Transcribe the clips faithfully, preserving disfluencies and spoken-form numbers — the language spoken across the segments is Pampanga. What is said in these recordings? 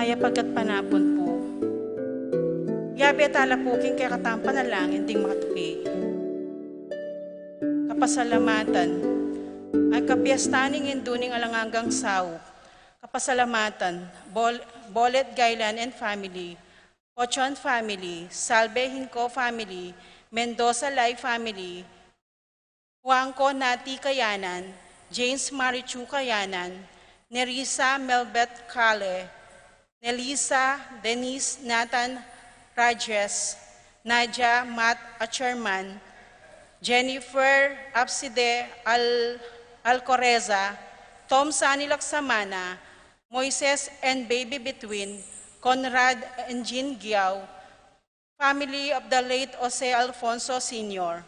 Mayap a gatpanapun pu. Yabe tala pu king kekatang panalangin ding makatuki. Kapasalamatan. Ay kapiesta ning Indu ning alang anggang saup. Kapasalamatan. Bol-, Bolet Gailan and family. Pochon family. Salve Hinco family. Mendoza Lai family. Juanco Nati Kayanan, James Marichu Kayanan, Nerissa Melbeth Cale, Nelisa Denise Nathan Rajes, Nadia Matt Acherman, Jennifer Abside Al-, Alcoreza, Tom Sani Laksamana, Moises and Baby Between, Conrad and Jean Giao, family of the late Jose Alfonso Senior.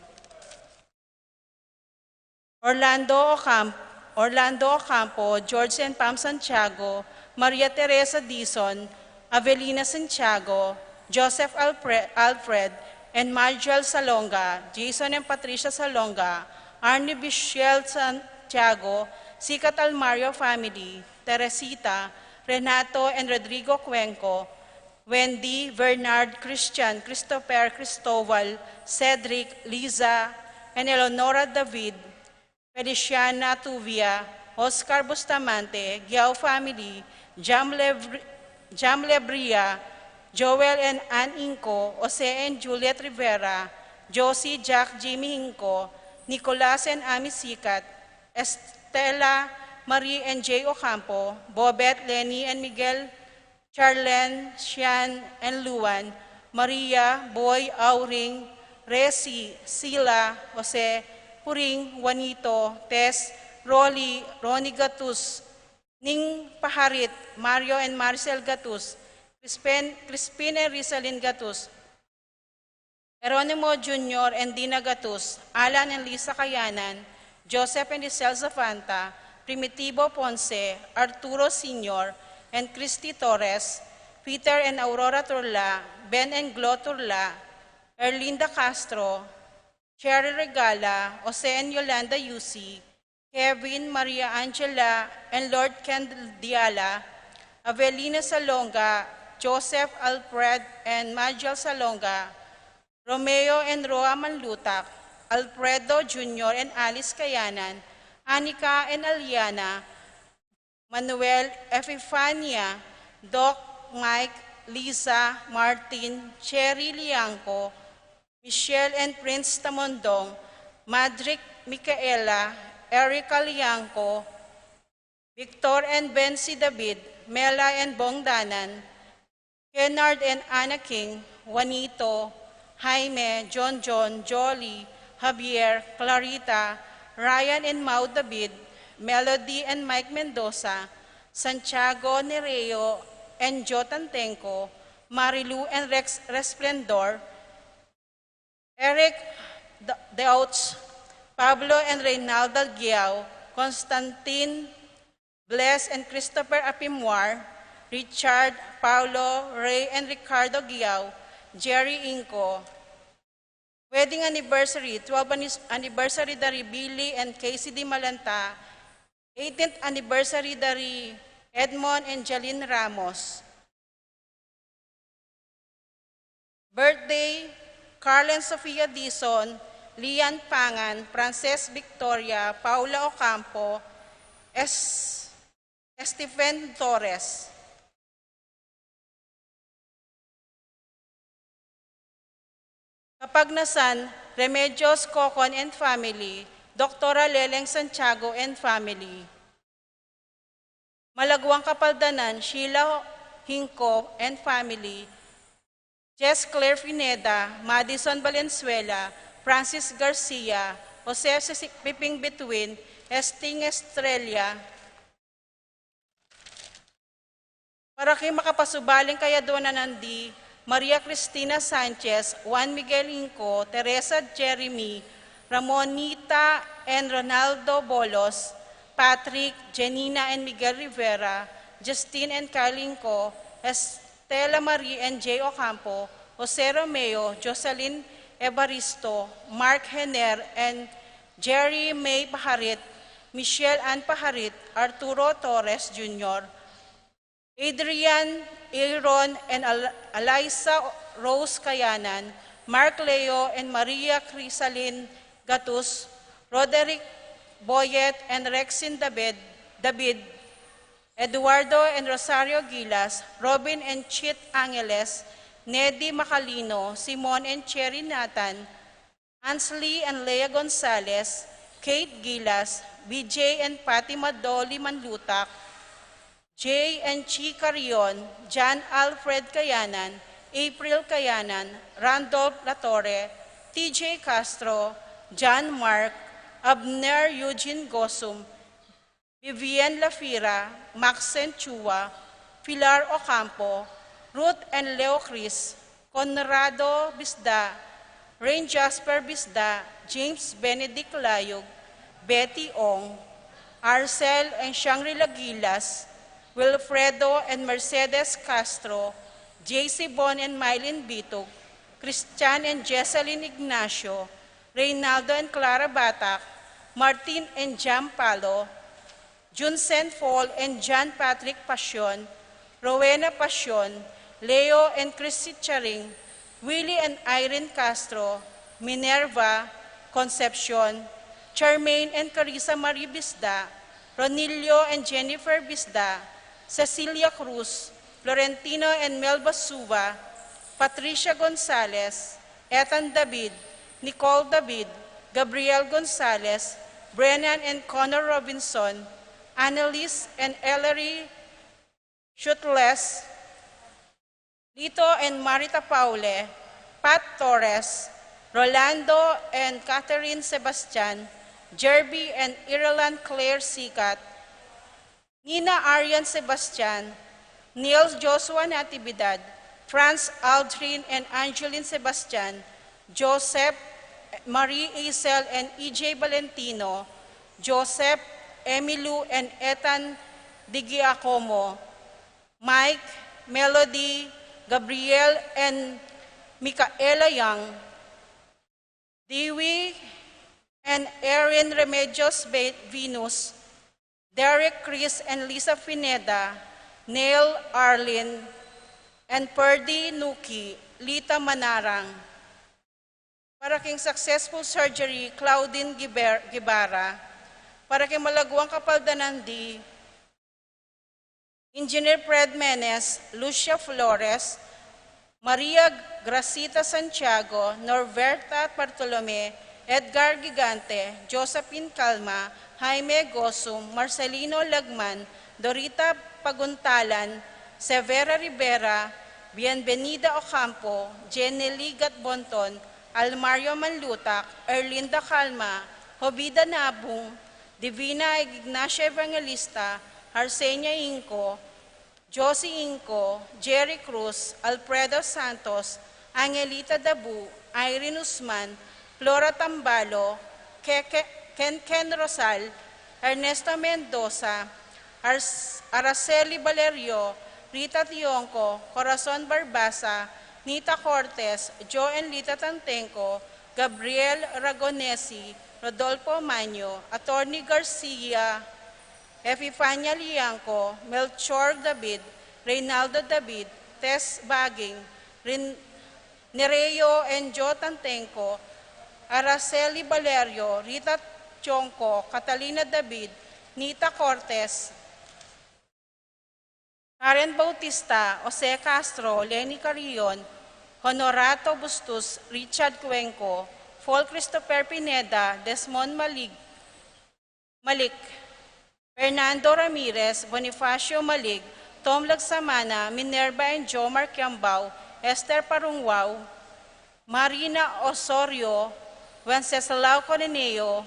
Orlando Ocamp-, Orlando Ocampo, George and Pam Santiago, Maria Teresa Dizon, Avelina Santiago, Joseph Alpre-, Alfred, and Marjoel Salonga, Jason and Patricia Salonga, Arnie Michelle Santiago, Sikat Almario family, Teresita, Renato and Rodrigo Cuenco, Wendy, Bernard, Christian, Christopher, Cristobal, Cedric, Liza, and Eleonora David, Feliciana Tuvia, Oscar Bustamante, Giao family, Jam Lebr-, Jam Lebria, Joel and Ann Inco, Jose and Juliet Rivera, Josie, Jack, Jimmy Inco, Nicolas and Ami Sikat, Estela, Marie and Jay Ocampo, Bobet, Lenny and Miguel, Charlene, Sian and Luan, Maria, Boy, Auring, Resi, Sila, Jose, Puring, Juanito, Tess, Rolly, Ronnie Gatus, Ning Paharit, Mario and Maricel Gatus, Crispin, Crispin and Rizalin Gatus, Jeronimo Junior and Dina Gatus, Alan and Lisa Kayanan, Joseph and Lisel Zapanta, Primitivo Ponce, Arturo Senior and Christy Torres, Peter and Aurora Turla, Ben and Glo Turla, Erlinda Castro, Cherry Regala, Jose and Yolanda Yusi, Kevin, Maria Angela, and Lord Ken Diala, Avelina Salonga, Joseph, Alfred, and Majel Salonga, Romeo and Roa Manlutak, Alfredo Junior and Alice Kayanan, Anika and Aliana, Manuel, Epifania, Doc, Mike, Lisa, Martin, Cherry Liangco, Michelle and Prince Tamondong, Madric, Micaela, Erica Liangco, Victor and Bensi David, Mela and Bong Danan, Kennard and Anna King, Juanito, Jaime, John John, Jolly, Javier, Clarita, Ryan and Mau David, Melody and Mike Mendoza, Santiago Nereo and Jo Tantenco, Marilu and Rex Resplendor, Eric D-, Deutz, Pablo and Reynalda Giao, Constantine Bless and Christopher Apimwar, Richard, Paulo, Ray and Ricardo Giao, Jerry Inco. Wedding anniversary, twelve annis-, anniversary dari Billy and Casey Di Malanta, eighteenth anniversary dari Edmond and Jalyn Ramos. Birthday, Carl and Sofia Dizon, Lian Pangan, Frances Victoria, Paula Ocampo, Es-, Stephen Torres. Kapagnasan, Remedios Cocon and family, Doktora Leleng Santiago and family. Malaguang kapaldanan, Sheila Hinco and family, Jess Claire Pineda, Madison Valenzuela, Francis Garcia, Jose Sisi-, Piping Bituin, Esting Estrella. Para king makapasubaling kayadwanan nandi, Maria Cristina Sanchez, Juan Miguel Inco, Teresa Jeremy, Ramonita and Ronaldo Bolos, Patrick, Jenina and Miguel Rivera, Justin and Kyle Inco, Estela Marie and Jay Ocampo, Jose Romeo, Jocelyn Evaristo, Mark Hener and Jerry May Paharit, Michelle Ann Paharit, Arturo Torres Junior, Adrian, Aaron, and Al- Alyssa Rose Kayanan, Mark Leo and Maria Crisalin Gatus, Roderick Boyet and Rexin David, David, Eduardo and Rosario Gilas, Robin and Chit Angeles, Nedi Macalino, Simon and Cherry Nathan, Ansley and Lea Gonzalez, Kate Gilas, B J and Fatima Dolly Manlutak, Jay and Chi Carrion, John Alfred Kayanan, April Kayanan, Randolph Latorre, T J Castro, John Mark, Abner Eugene Gosum, Vivian Lafira, Maxen Chua, Pilar Ocampo, Ruth and Leo Cris, Conrado Bisda, Rain Jasper Bisda, James Benedict Layug, Betty Ong, Arcel and Shangri-La Gilas, Wilfredo and Mercedes Castro, J C Bon and Mylene Bitug, Christian and Jesselyn Ignacio, Reynaldo and Clara Batak, Martin and Jam Palo, Junsen Paul and John Patrick Pasion, Rowena Pasion, Leo and Christy Charing, Willie and Irene Castro, Minerva, Concepcion, Charmaine and Carissa Marie Bisda, Ronilio and Jennifer Bisda, Cecilia Cruz, Florentino and Melba Suva, Patricia Gonzalez, Ethan David, Nicole David, Gabriel Gonzalez, Brennan and Connor Robinson, Annalise and Ellery Shutles, Lito and Marita Paule, Pat Torres, Rolando and Catherine Sebastian, Jerby and Ireland Claire Sikat, Nina Arian Sebastian, Niels Joshua Natividad, Franz Aldrin and Angeline Sebastian, Joseph, Marie Isel and E J Valentino, Joseph, Emilu and Ethan Di Giacomo, Mike, Melody, Gabriel and Micaela Young, Dewey and Erin Remedios Ve- Venus, Derek, Chris and Lisa Pineda, Neil, Arlene, and Purdy Nuki, Lita Manarang. Para king successful surgery, Claudine Giber- Guevara. Para king malaguang kapaldanan di, Engineer Fred Menes, Lucia Flores, Maria Gracita Santiago, Norberta Bartolome, Edgar Gigante, Josephine Calma, Jaime Gosum, Marcelino Lagman, Dorita Paguntalan, Severa Rivera, Bienvenida Ocampo, Jenny Ligat Bonton, Almario Manlutak, Erlinda Calma, Jovida Nabung, Divina Ignacia Evangelista, Arsenia Inco, Josie Inco, Jerry Cruz, Alfredo Santos, Angelita Dabu, Irene Usman, Flora Tambalo, Keke- Ken Ken Rosal, Ernesto Mendoza, Ars- Araceli Valerio, Rita Tionco, Corazon Barbaza, Nita Cortez, Joe and Lita Tantenco, Gabriel Ragonesi, Rodolfo Manyo, Attorney Garcia, Epifania Liangco, Melchor David, Reynaldo David, Tess Baging, Rin- Nereo and Joe Tantenco, Araceli Valerio, Rita Tionco, Catalina David, Nita Cortez, Karen Bautista, Jose Castro, Lenny Carrion, Honorato Bustos, Richard Cuenco, Paul Christopher Pineda, Desmond Malig, Malik, Fernando Ramirez, Bonifacio Malig, Tom Lagsamana, Minerva and Jomar Kiambao, Esther Parungwao, Marina Osorio, Wenceslao Coroneo,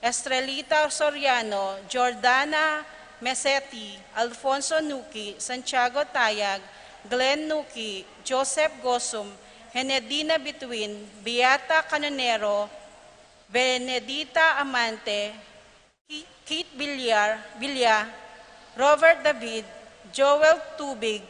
Estrelita Soriano, Jordana Mesetti, Alfonso Nuki, Santiago Tayag, Glenn Nuki, Joseph Gosum, Henedina Bituin, Beata Canonero, Benedita Amante, Ki- Kate Villar, Villa, Robert David, Joel Tubig,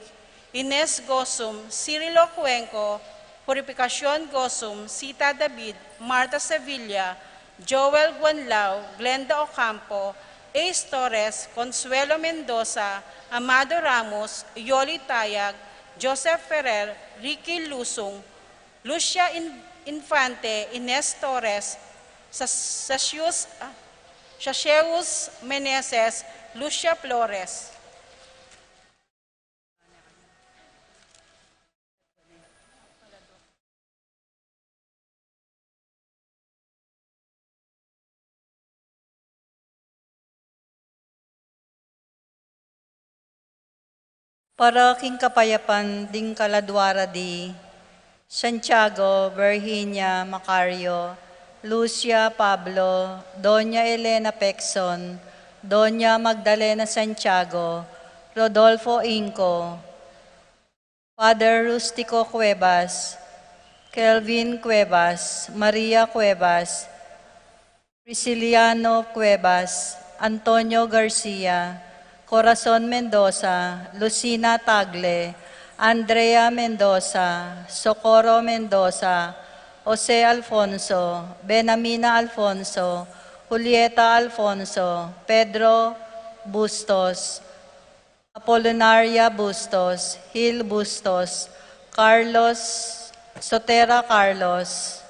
Ines Gosum, Cirilo Cuenco, Purificacion Gosum, Sita David, Martha Sevilla, Joel Guanlao, Glenda Ocampo, Ace Torres, Consuelo Mendoza, Amado Ramos, Yoli Tayag, Joseph Ferrer, Ricky Lusung, Lucia In-, Infante, Ines Torres, Sa-, Sasius, ah, Sasius Meneses, Lucia Flores. Para king kapayapan ding kaladua ra di, Santiago, Virginia, Macario, Lucia, Pablo, Doña Elena Pexon, Doña Magdalena Santiago, Rodolfo Inco, Father Rustico Cuevas, Kelvin Cuevas, Maria Cuevas, Prisciliano Cuevas, Antonio Garcia, Corazon Mendoza, Lucina Tagle, Andrea Mendoza, Socorro Mendoza, Jose Alfonso, Benamina Alfonso, Julieta Alfonso, Pedro Bustos, Apolonaria Bustos, Hil Bustos, Carlos, Sotera Carlos,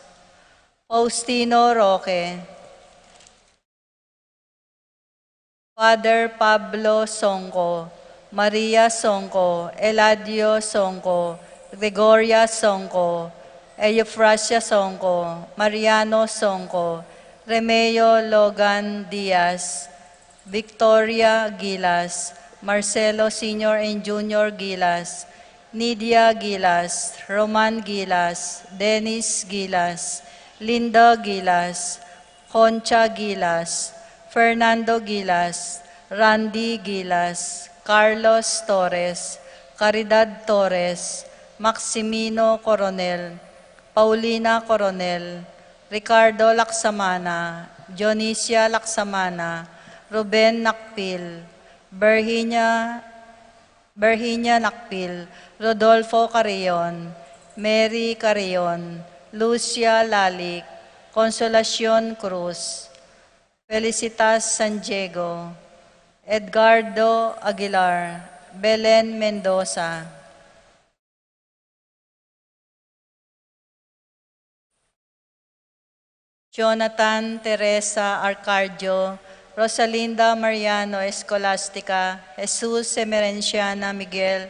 Faustino Roque, Father Pablo Songco, Maria Songco, Eladio Songco, Gregoria Songco, Eufrasia Songco, Mariano Songco, Remeo Logan Diaz, Victoria Gilas, Marcelo Senior and Junior Gilas, Nidia Gilas, Roman Gilas, Dennis Gilas, Linda Gilas, Concha Gilas, Fernando Gilas, Randy Gilas, Carlos Torres, Caridad Torres, Maximino Coronel, Paulina Coronel, Ricardo Laksamana, Dionisia Laksamana, Ruben Nakpil, Virginia, Virginia Nakpil, Rodolfo Carrion, Mary Carrion, Lucia Lalic, Consolacion Cruz, Felicitas San Diego, Edgardo Aguilar, Belen Mendoza, Jonathan Teresa Arcadio, Rosalinda Mariano Escolastica, Jesus Emerenciana Miguel,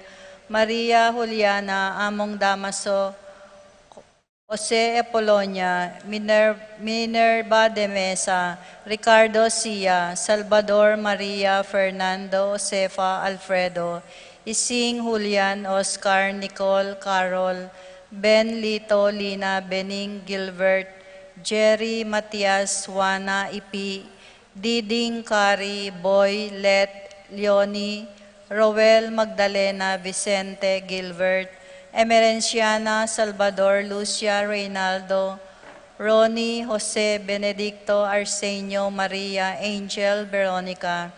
Maria Juliana Among Damaso, Jose Apolonia, Miner-, Minerva de Mesa, Ricardo Sia, Salvador Maria, Fernando, Josefa, Alfredo, Ising, Julian, Oscar, Nicole, Carol, Ben, Lito, Lina, Bening, Gilbert, Jerry, Matias, Juana, Ipi, Diding, Kari, Boy, Let, Leonie, Roel, Magdalena, Vicente, Gilbert, Emerenciana, Salvador, Lucia, Reynaldo, Ronnie, Jose, Benedicto, Arsenio, Maria, Angel, Veronica,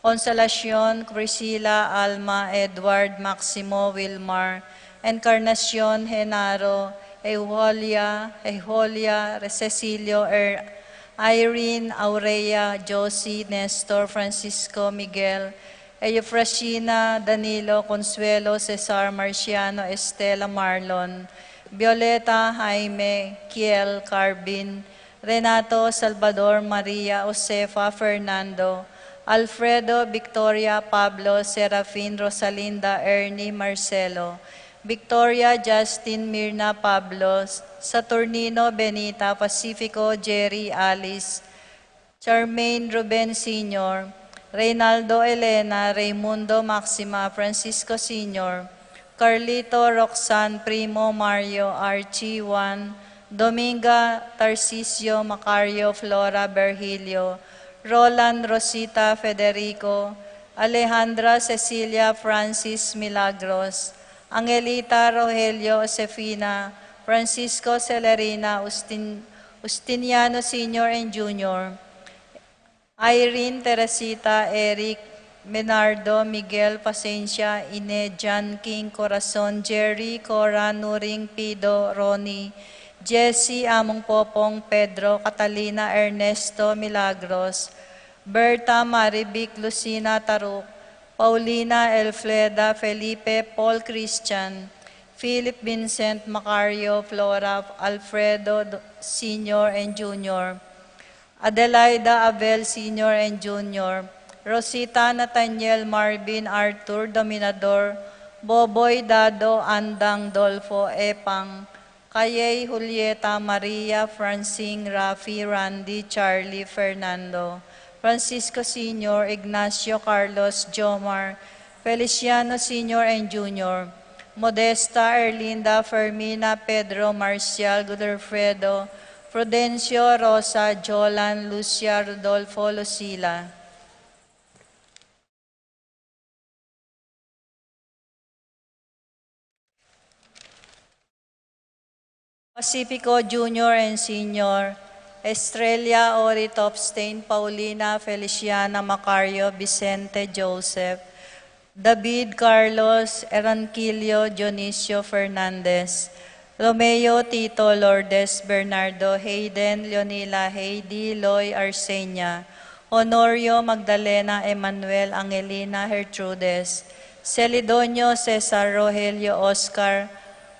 Consolacion, Priscilla, Alma, Edward, Maximo, Wilmar, Encarnacion, Genaro, Euholia, Euholia, Cecilio, Er-, Irene, Aurea, Josie, Nestor, Francisco, Miguel, Eufrasina, Danilo, Consuelo, Cesar, Marciano, Estela, Marlon, Violeta, Jaime, Kiel, Carvin, Renato, Salvador, Maria, Josefa, Fernando, Alfredo, Victoria, Pablo, Serafin, Rosalinda, Ernie, Marcelo, Victoria, Justin, Mirna, Pablo, Saturnino, Benita, Pacifico, Jerry, Alice, Charmaine, Ruben Senior, Reynaldo, Elena, Raymundo, Maxima, Francisco Senior, Carlito, Roxanne, Primo, Mario, Archie, Juan, Dominga, Tarcisio, Macario, Flora, Virgilio, Roland, Rosita, Federico, Alejandra, Cecilia, Francis, Milagros, Angelita, Rogelio, Josefina, Francisco, Celerina, Justin-, Justiniano Senior and Junior, Irene, Teresita, Eric, Menardo, Miguel, Pasencia, Ine, John King, Corazon, Jerry, Cora, Nuring, Pido, Ronnie, Jesse, Among Popong, Pedro, Catalina, Ernesto, Milagros, Berta, Marivic, Lucina, Taruk, Paulina, Elfreda, Felipe, Paul, Christian, Philip, Vincent, Macario, Flora, Alfredo, D-, Senior and Junior, Adelaida, Abel, Senior and Junior, Rosita, Nathaniel, Marvin, Arthur, Dominador, Boboy, Dado, Andang, Dolfo, Epang, Kayay, Julieta, Maria, Francine, Rafi, Randy, Charlie, Fernando, Francisco Senior, Ignacio, Carlos, Jomar, Feliciano Senior and Junior, Modesta, Erlinda, Fermina, Pedro, Marcial, Godofredo, Prudencio, Rosa, Jolan, Lucia, Rodolfo, Lucila. Pacifico Junior and Senior, Estrella, Ori, Topstein, Paulina, Feliciana, Macario, Vicente, Joseph, David, Carlos, Eranquilio, Dionisio, Fernandez, Romeo, Tito, Lourdes, Bernardo, Hayden, Leonila, Heidi, Loy, Arsenia, Honorio, Magdalena, Emmanuel, Angelina, Gertrudes, Celidonio, Cesar, Rogelio, Oscar,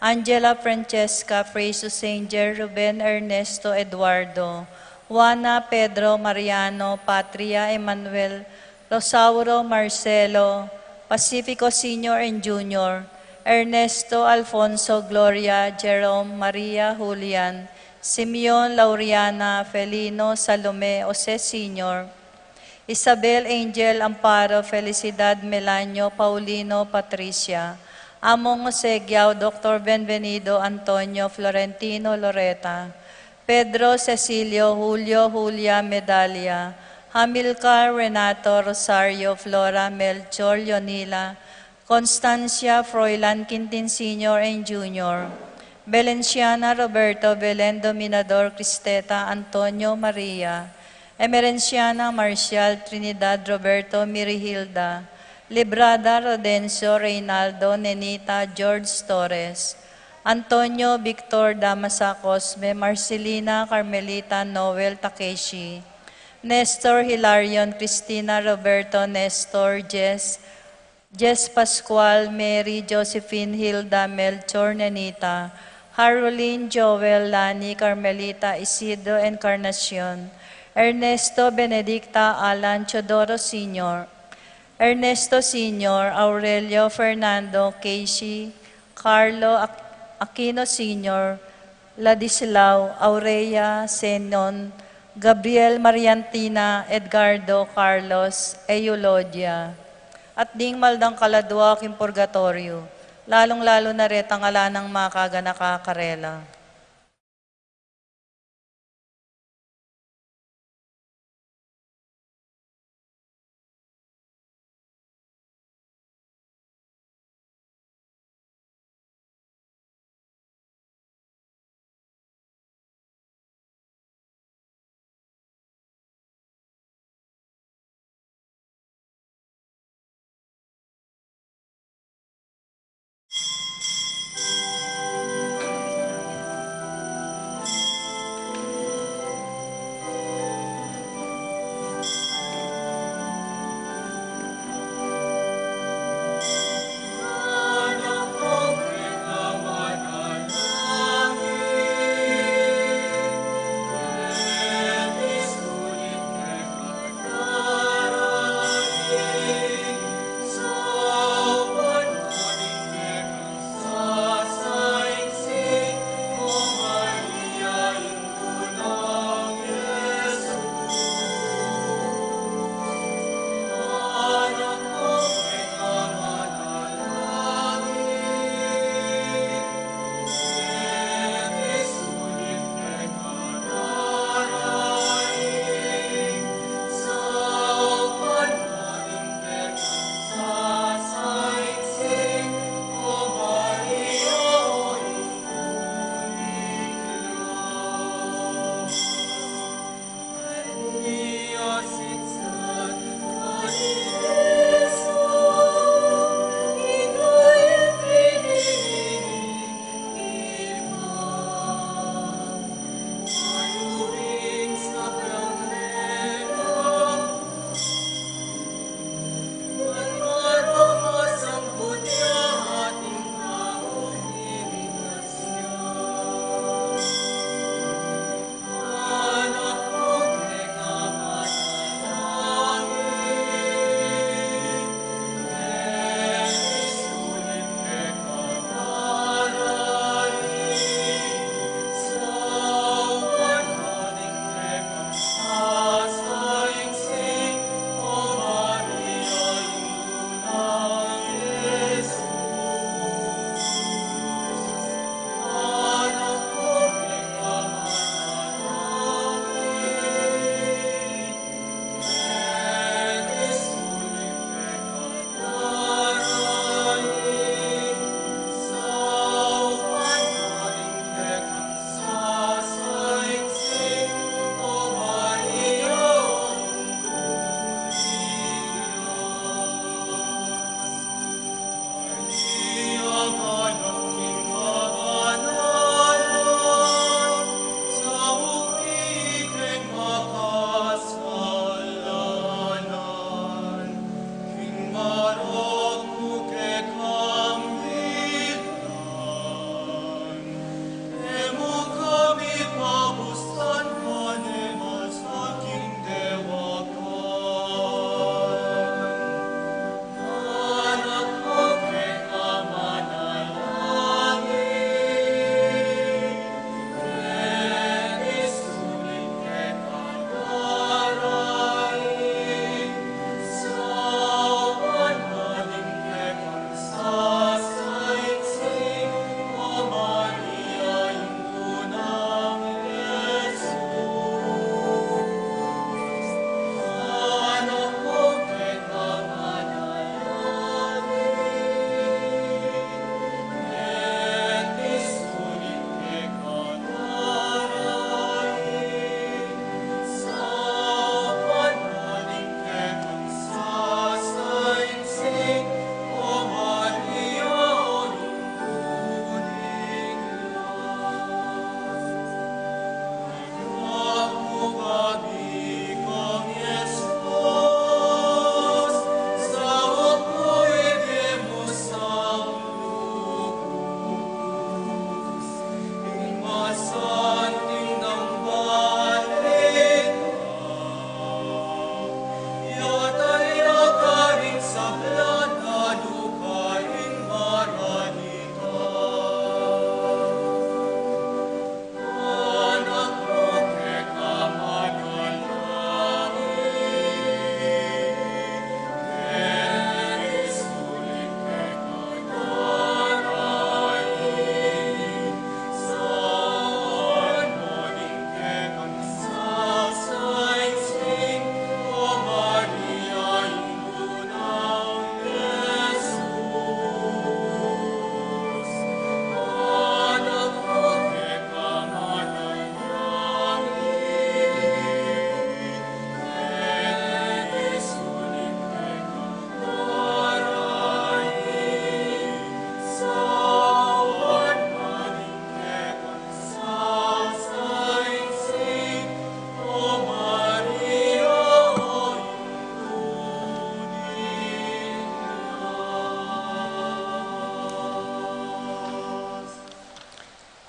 Angela, Francesca, Precious, Angel, Ruben, Ernesto, Eduardo, Juana, Pedro, Mariano, Patria, Emmanuel, Rosauro, Marcelo, Pacifico Senior and Junior, Ernesto, Alfonso, Gloria, Jerome, Maria, Julian, Simeon, Lauriana, Felino, Salome, Jose Senior, Isabel, Angel, Amparo, Felicidad, Melanio, Paulino, Patricia, Among, Jose, Giao, Doctor Benvenido, Antonio, Florentino, Loreta, Pedro, Cecilio, Julio, Julia, Medalia, Hamilcar, Renato, Rosario, Flora, Melchor, Leonila, Constancia, Froilan, Quintin Senior and Junior, Belenciana, Roberto, Belen, Dominador, Cristeta, Antonio, Maria, Emerenciana, Marcial, Trinidad, Roberto, Mirihilda, Librada, Rodencio, Reynaldo, Nenita, George, Torres, Antonio, Victor, Damasa, Cosme, Marcelina, Carmelita, Noel, Takeshi, Nestor, Hilarion, Cristina, Roberto, Nestor, Jess, Jess, Pascual, Mary, Josephine, Hilda, Melchor, Nenita, Harulin, Joel, Lani, Carmelita, Isidro, Encarnacion, Ernesto, Benedicta, Alan, Teodoro Senior, Ernesto Senior, Aurelio, Fernando, Casey, Carlo, Ac-, Aquino Senior, Ladislao, Aurea, Zenon, Gabriel, Mariantina, Edgardo, Carlos, Eulodia. At ding maldang kaladua king purgatoryo, lalung-lalu na retang ala nang makaganaka karela.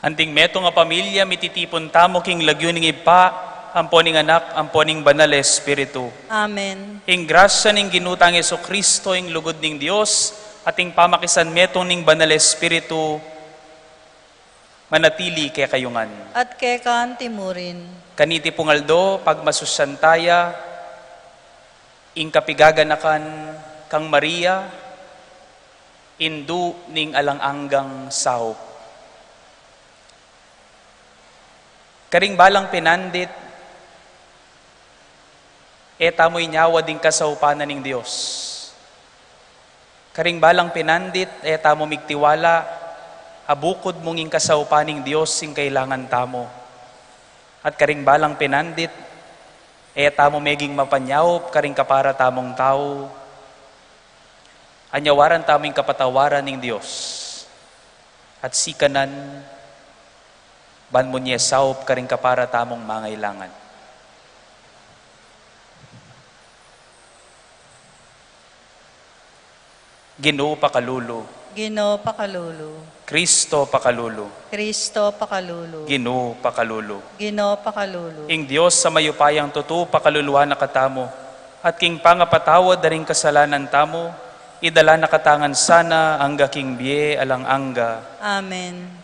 Anting metung a pamilya, mititipun tamu king lagyu ning Ibpa, ampo ning Anak, ampo ning Banal a Espiritu. Amen. Ing grasya ning Ginu tang Jesucristo, ing lugud ning Dios, at ing pamakisanmetung ning Banal a Espiritu, manatili kekayu ngan. At keka anti mu rin. Kaniti pung aldo, pagmasusyan taya ing kapigaganakan kang Maria, indu ning alang anggang saup. Karing balang pinandit, e tamu inyawad ing kasaupan na ning Dios. Karing balang pinandit, e tamu migtiwala a bukud mung ing kasaupan ning Dios ing kailangan tamu. At karing balang pinandit, e tamu meging mapanyaup karing kapara tamung tau. Anyawaran tamu ing kapatawaran ning Dios at sikanan ban mu ne saup karing kapara tamung mangailangan. Ginu, pakalulu. Ginu, pakalulu. Kristo, pakalulu. Kristo, pakalulu. Ginu, pakalulu. Ginu, pakalulu. Ing Dios a mayupayang tutu, pakaluluan na katamu, at king pangapatawad da ring kasalanan tamu, idala na katamu ngan sana angga king bie alang angga. Amen.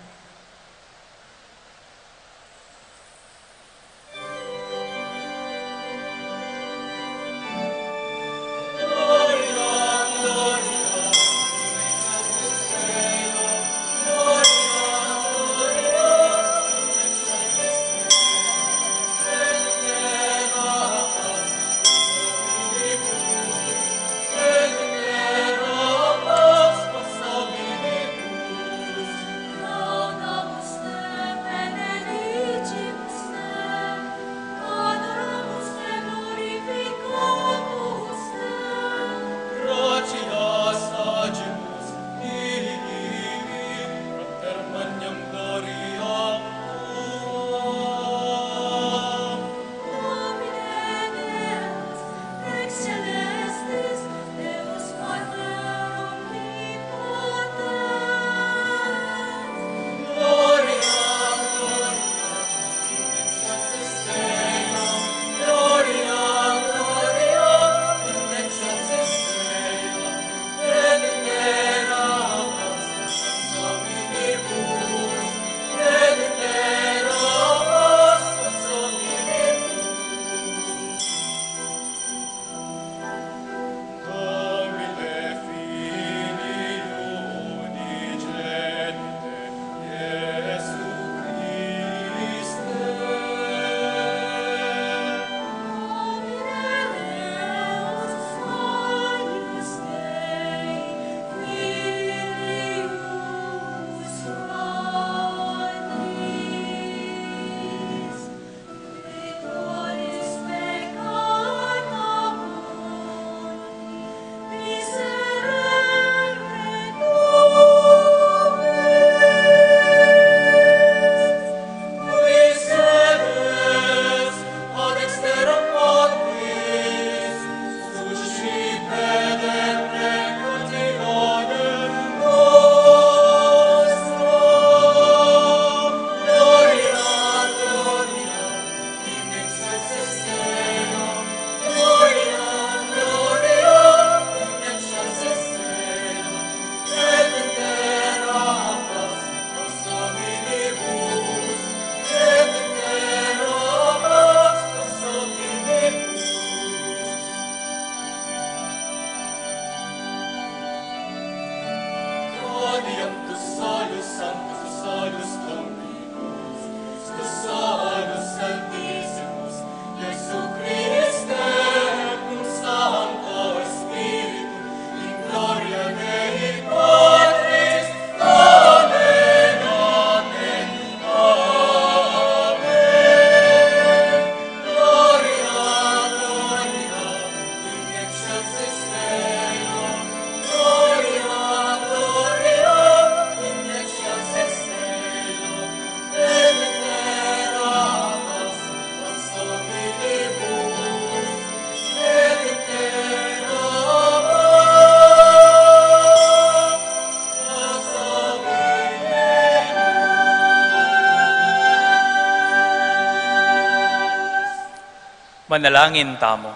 Manalangin tamu.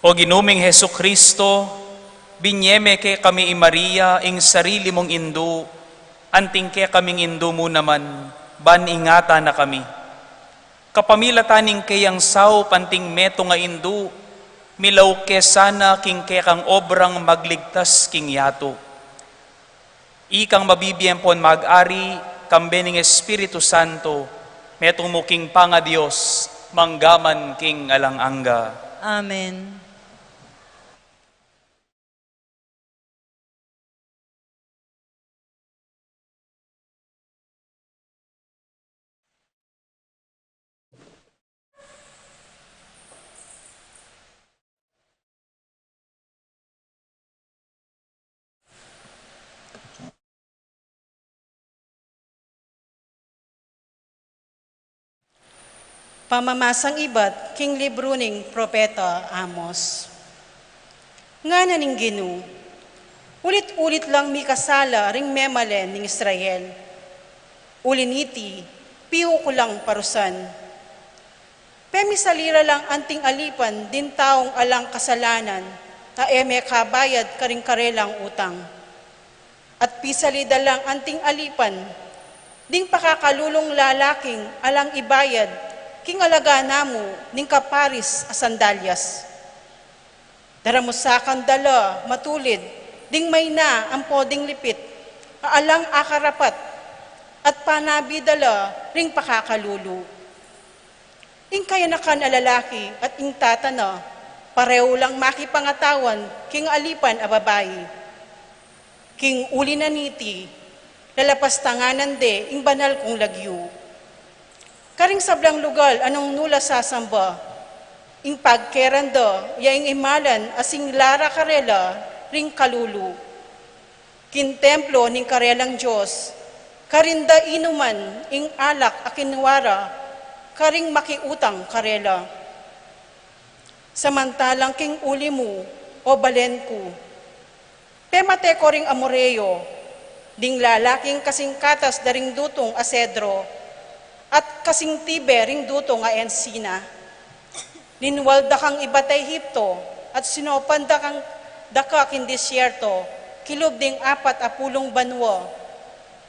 O Ginu ming Jesucristo, binye me kekami i Maria, ing sarili mung indu, anting kekaming indu mu naman, ban ingatan na kami. Kapamilatan ning keyang saup anting metung a indu, milauke sana king kekang obrang magligtas king yatu. Ikang mabibie ampon mag-ari, kambe ning Espiritu Santo, metung mu king pangaDios, mangga man king alang angga. Amen. Pamamasang ibat king libru ning Propeta Amos. Ngana ning Ginu, ulit-ulit lang mikasala ring memalen ning Israel. Uli niti, piu ku lang parusan. Pemisali ra lang anting alipan ding taung alang kasalanan, a e me kabayad karing karelang utang. At pisali da lang anting alipan ding pakakalulung lalaking alang ibayad king alaga na mu ning kaparis a sandalyas. Daramusakan da la matulid ding mayna ampo ding lipit a alang akarapat, at panabi da la ring pakakalulu. Ing kayanakan a lalaki at ing tata na, pareu lang makipangatawan king alipan a babai. King uli na niti, lalapastanganan de ing banal kung lagyu. Karing sablang lugal a nung nu la sasamba, ing pagkeran da ya ing imalan a singla ra karela ring kalulu. King templo ning karelang Dios, karin da inuman ing alak a kinua ra karing makiutang karela. Samantalang king uli mu, o balen ku, pemate ko ring Amoreo, ding lalaking kasing katas da ring dutung a sedro, at kasing tibe ring dutung a ensina. Linwal da kang ibat Ehipto, at sinopan da kang, da ka king disyerto, kilub ding apat a pulung banua,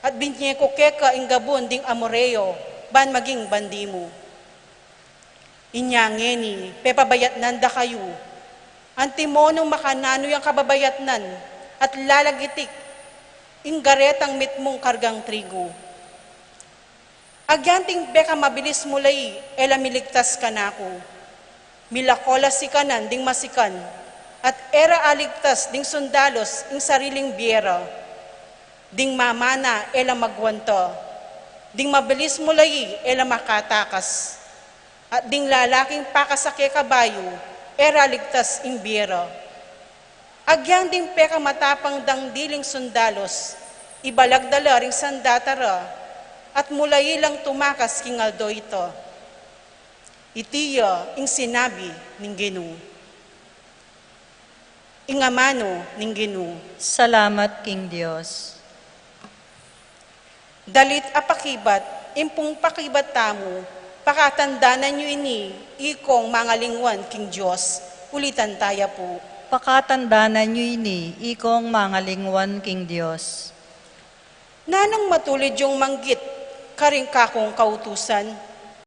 at binye ku keka ing gabun ding Amoreo, ban maging bandi mu. Inya ngeni, pepabayatnan da kayu. Antimo nung makananu yang kababayatnan, at lalagitik ing garetang mitmung kargang trigu. Agyang ding pekamabilis mu lai, e la miligtas kanaku. Milako la sikanan ding masikan, at e ra aligtas ding sundalos ing sariling bie ra. Ding mamana e la magwanta, ding mabilis mu lai e la makatakas, at ding lalaking pakasake kabayu e ra ligtas ing bie ra. Agyang ding pekamatapang dang diling sundalos, ibalag da la ring sandata ra, at mulayi lang tumakas king aldo ita. Iti ya ing sinabi ning Ginu. Ing amanu ning Ginu. Salamat king Dios. Dalit a pakibat, ing pung pakibat tamu, pakatandanan yu ini, ikong mangalingwan king Dios. Ulitan taya pu. Pakatandanan yu ini, ikong mangalingwan king Dios. Nanung matulid yung manggit karing kakung kautusan?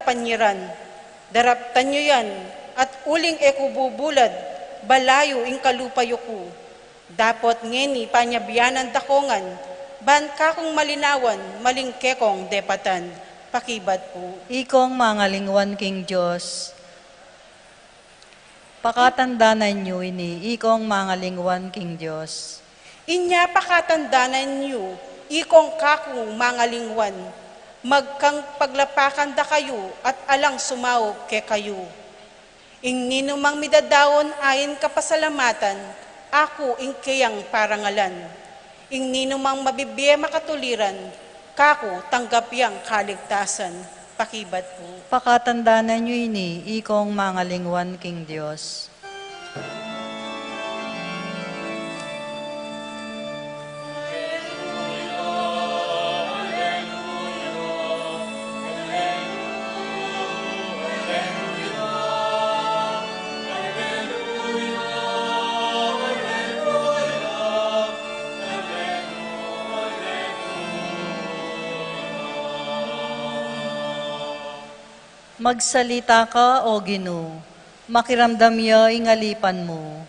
Panyiran, daraptan yu yan, at uling e ku bubulad, balayu ing kalupa yu ku. Dapot ngeni panyabianan da ko ngan, ban kakung malinawan, maling kekong depatan. Pakibat pu. Ikong mangalingwan king Dios. Pakatandanan yu ini, ikong mangalingwan king Dios. Inya pakatandanan yu, ikong kakung mangalingwan, magkang paglapakan da kayu at alang sumaup kekayu. Ing ninumang midadaun ain kapasalamatan, aku ing keyang parangalan. Ing ninumang mabibie makatuliran, kaku tanggap yang kaligtasan. Pakibat pu. Pakatandanan yu ini, ikong mangalingwan king Dios. Magsalita ka, O Ginu, makiramdam ya ing alipan mu,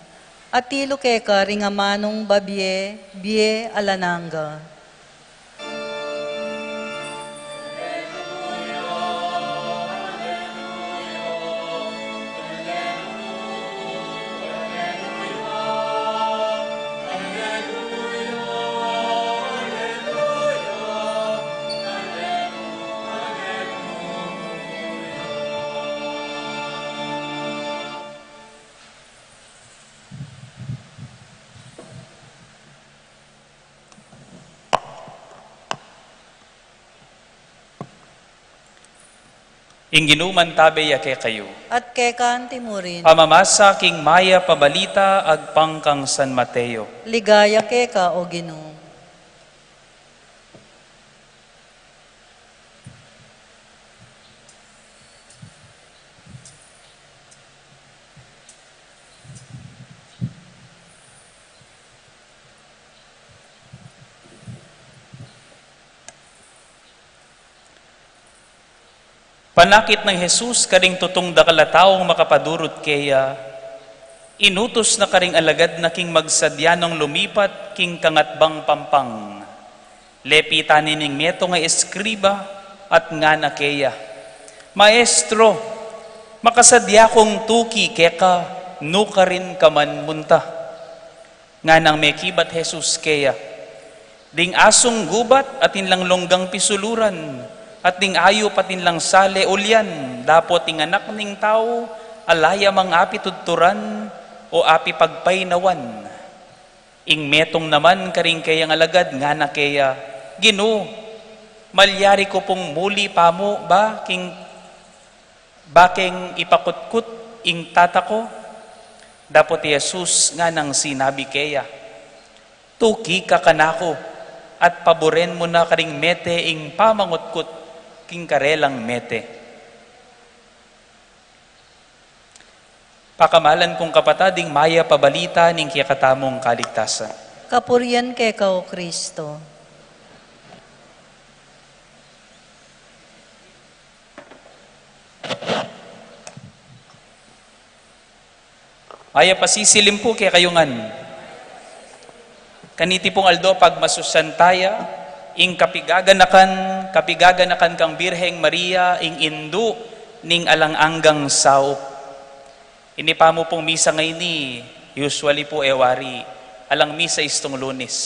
at tilu keka ring amanung babie, bie alang angga. Ing Ginu mantabe ya kekayu. At keka antimurin. Pamamasa king Mayap a Balita agpang kang San Mateo. Ligaya keka, O Ginu. Panakit nang Jesus karing tutung dakal a taung makapadurut keya, inutus na karing alagad na king magsadya nang lumipat king kangatbang pampang. Lepitan ne ning metung a eskriba at ngana keya, "Maestro, makasadya kung tuki keka nukarin ka man munta." Nganang mekibat Jesus keya, "Ding asung gubat atin lang lunggang pisuluran, at ding ayup atin lang sale ulyan, dapot ing Anak ning Tau ala ya mang api tudturan o api pagpainawan." Ing metung naman karing keyang alagad ngana keya, "Ginu, malyari ku pung muli pamu ba king bakeng ipakutkut ing tata ku?" Dapot i Jesus nganang sinabi keya, "Tuki ka kanaku, at paburen mu na karing mete ing pamangutkut king karelang mete." Pakamalan kung kapatad, ing Mayap a Balita ning kekatamung kaligtasan. Kapurian keka, O Kristo. Mayap a sisilim pu kekayu ngan. Kaniti pung aldo pagmasusyan taya ing kapigaganakan, kapigaganakan kang Birheng Maria, ing indu ning alang anggang saup. Ini pamu pung misa ngeni, usually pu e wari, alang misa istung Lunes.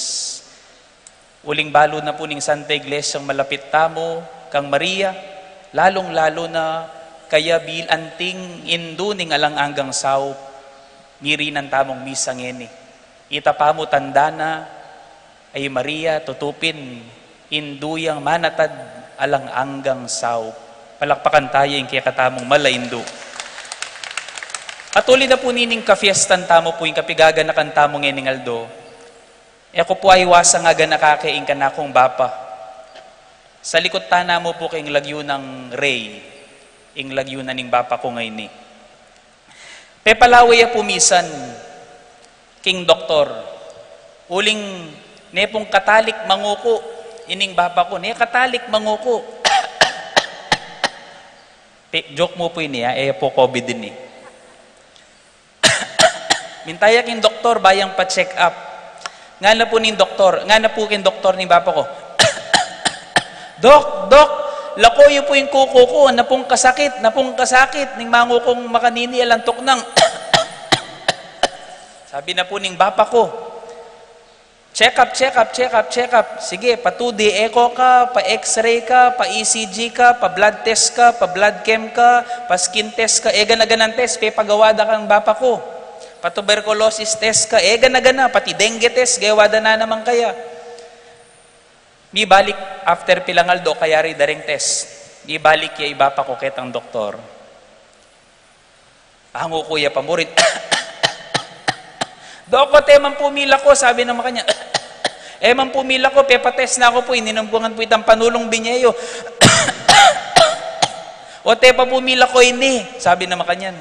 Uling balu na pu ning Santa Iglesia malapit tamu kang Maria, lalung-lalu na kaya bilang anting indu ning alang anggang saup, ngirinan tamung misa ngeni. Ita pamu tanda na, ay Maria, tutu pin, indu yang manatad alang anggang saup. Palakpakan taya ing kekatamung mala indu. At uli na pu nining kafiestan tamu pu ing kapigaganakan tamu ngening aldo. E ku pu aiwasang aganaka ke ing kanakung bapa. Salikut tana mu pu keng lagyu nang Rey, ing lagyu na ning bapa ku ngeni. Pepalawe ya pu misan king doktor. Uling ne pung katalik manguku ining bapa ku, ne katalik manguku. Pe, joke mu pu ini, ha, e pu COVID ini. Minta ya king doktor ba yang pa-check up. Ngana pu ning doktor, ngana pu king doktor ning bapa ku, "Dok, dok, lako yu pu ing kuku ku, na pung kasakit, na pung kasakit, ning manguku kung makanini alang tuknang." Sabi na pu ning bapa ku, "Check up, check up, check up, check up. Sige, pa two D echo ka, pa X-ray ka, pa E C G ka, pa blood test ka, pa blood chem ka, pa skin test ka, e gana-ganang test, pepagawa da kang bapa ku. Pa tuberculosis test ka, e gana-gana, pati dengue test, gewa da na naman kaya." Mibalik, after pilang aldo, kayari da ring test. Mibalik ya i bapa ku ketang doktor. Panguku ya pa murin. "Dok, o't e man pu milako," sabi na makanyan. "E man pu milako, pepa-test na ku pu, ininom ku ngan pu itang panulung binye yu. O't e pa pu milako ini," sabi na makanyan.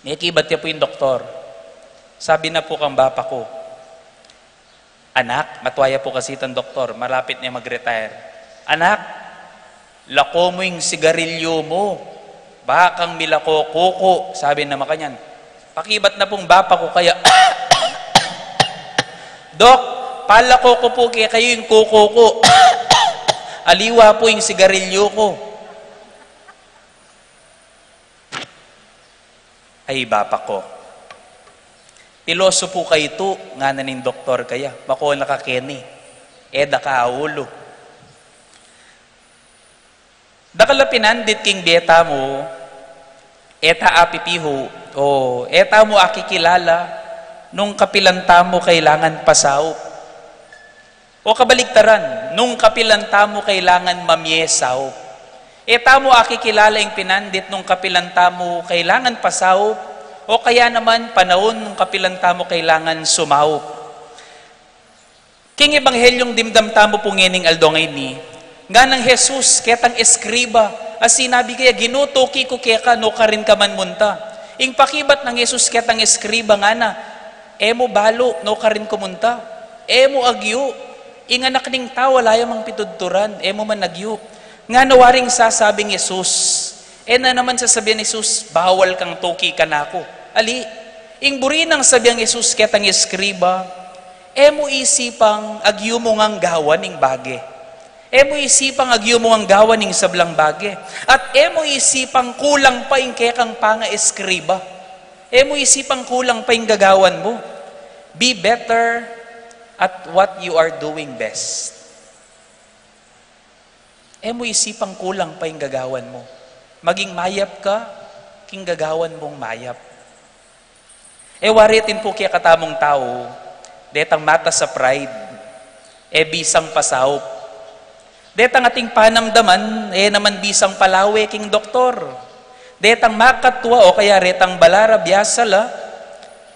Mekibat ya pu ing doktor. Sabi na pu kang bapa ku, "Anak," matua ya pu kasi itang doktor, malapit ne mag-retire. "Anak, "Lako mu ing sigarilyo mu, ba kang milako kuku," sabi na makanyan. Pakibat na pung bapa ku kaya, "Dok, palako ku pu kekayu ing kuku ku. Aliwa pu ing sigarilyo ku." "Ay, bapa ku, piloso pu kaytu," ngana ning doktor kaya, "mako na ka keni, e da ka aulu." Dakal a pinandit king bie tamu, e ta apipihu, o e tamu akikilala nung kapilan tamu kailangan pasaup. O kabaligtaran, nung kapilan tamu kailangan mamie saup. E tamu akikilala ing pinandit nung kapilan tamu kailangan pasaup, o kaya naman panaun nung kapilan tamu kailangan sumaup. King Ebanghelyung dimdam tamu pu ngening aldo ngeni, nganang Jesus ketang eskriba, a sinabi kaya, "Ginu, tuki ku keka, nukarin ka man munta." Ing pakibat nang Jesus ketang eskriba, ngana, "E mu balu nukarin ku munta. E mu agyu. Ing Anak ning Tau ala ya mang pitudturan, e mu man agyu." Ngana waring sasabing Jesus, e na naman sasabian ni Jesus, "Bawal kang tuki kanaku." Ali, ing buri nang sabian ni Jesus ketang eskriba, "E mu isipang agyu mu ngang gawan ing bage. E mu isipang agyu mu ngang gawan ing sablang bage. At e mu isipang kulang pa ing kekang pangaeskriba. E mu isipang kulang pa ing gagawan mu. Be better at what you are doing best." E mu isipang kulang pa ing gagawan mu. Maging mayap ka king gagawan mung mayap. E wari atin pu kekatamung tau, detang matas a pride, e bisang pasaup. Detang ating panamdaman, e naman bisang palawe king doktor. Detang makatua o kaya retang balara biasa la,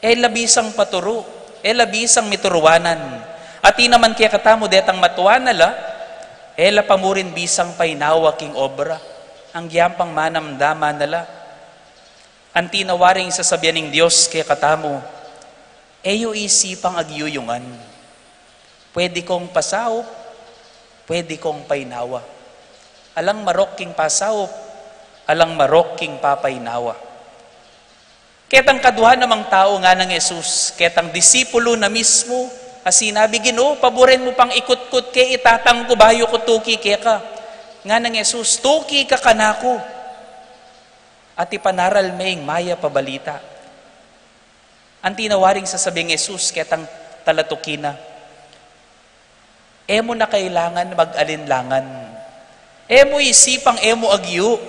e la bisang paturu, e la bisang mituruanan. Atin naman kekatamu detang matua na la, e la pa murin bisang painawa king obra, anggiampang manamdaman na la. Anti na waring sasabian ning Dios kekatamu, "E yu isipang agyuyungan. Pwede kong pasaup, pwede kong painawa. Alang marok king pasaup, alang marok king papainawa." Ketang kadua namang tau, nganang Jesus, ketang disipulu na mismu, a sinabi, "Ginu, paburen mu pang ikutkut ke i tatang ku bayu ku tuki keka." Nganang Jesus, "Tuki ka kanaku at ipanaral me ing mayap a balita." Anti na waring sasabian Jesus ketang talatuki na, "E mu na kailangan mag-alinlangan. E mu isipang e mu agyu.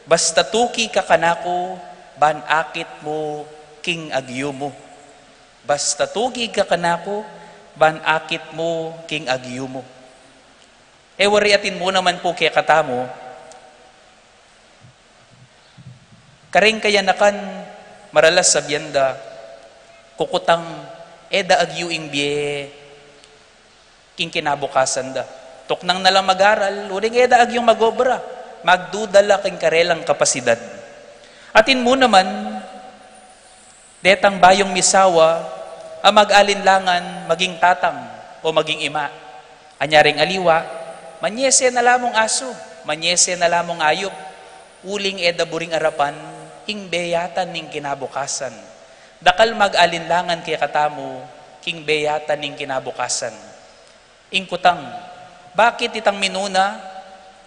Basta tuki ka kanaku, ban akit mu king agyu mu. Basta tuki ka kanaku, ban akit mu king agyu mu." E wari atin mu naman pu kekatamu, karing kayanakan, maralas sabian da, kukutang e da agyu ing bie king kinabukasan da. Tuknang na lang mag-aral, uling e da agyung mag-obra, magduda la king karelang kapasidad. Atin mu naman, detang bayung misawa a mag-alinlangan maging tatang o maging ima. Anyari ing aliwa, manyese na la mung asu, manyese na la mung ayup, uling e da buring arapan ing beyatan ning kinabukasan. Dakal mag-alinlangan kekatamu king beyatan ning kinabukasan. Ing kutang, bakit itang minuna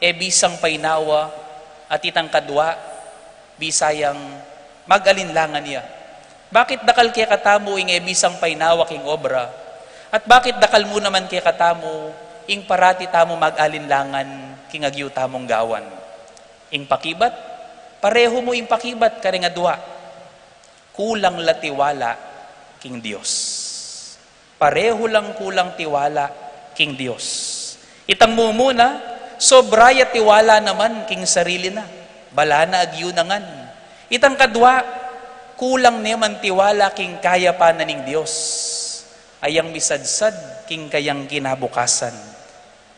e bisang painawa at itang kadua bisa yang mag-alinlangan ya? Bakit dakal kekatamu ing e bisang painawa king obra? At bakit dakal mu naman kekatamu ing parati tamu mag-alinlangan king agyu tamung gawan? Ing pakibat, parehu mu ing pakibat karing adua. Kulang la tiwala king Dios. Parehu lang kulang tiwala king Dios. Itang mumuna, sobra ya tiwala naman king sarili na. Bala na agyu na ngan. Itang kadua, kulang ne man tiwala king kayapan na ning Dios a yang misadsad king kayang kinabukasan.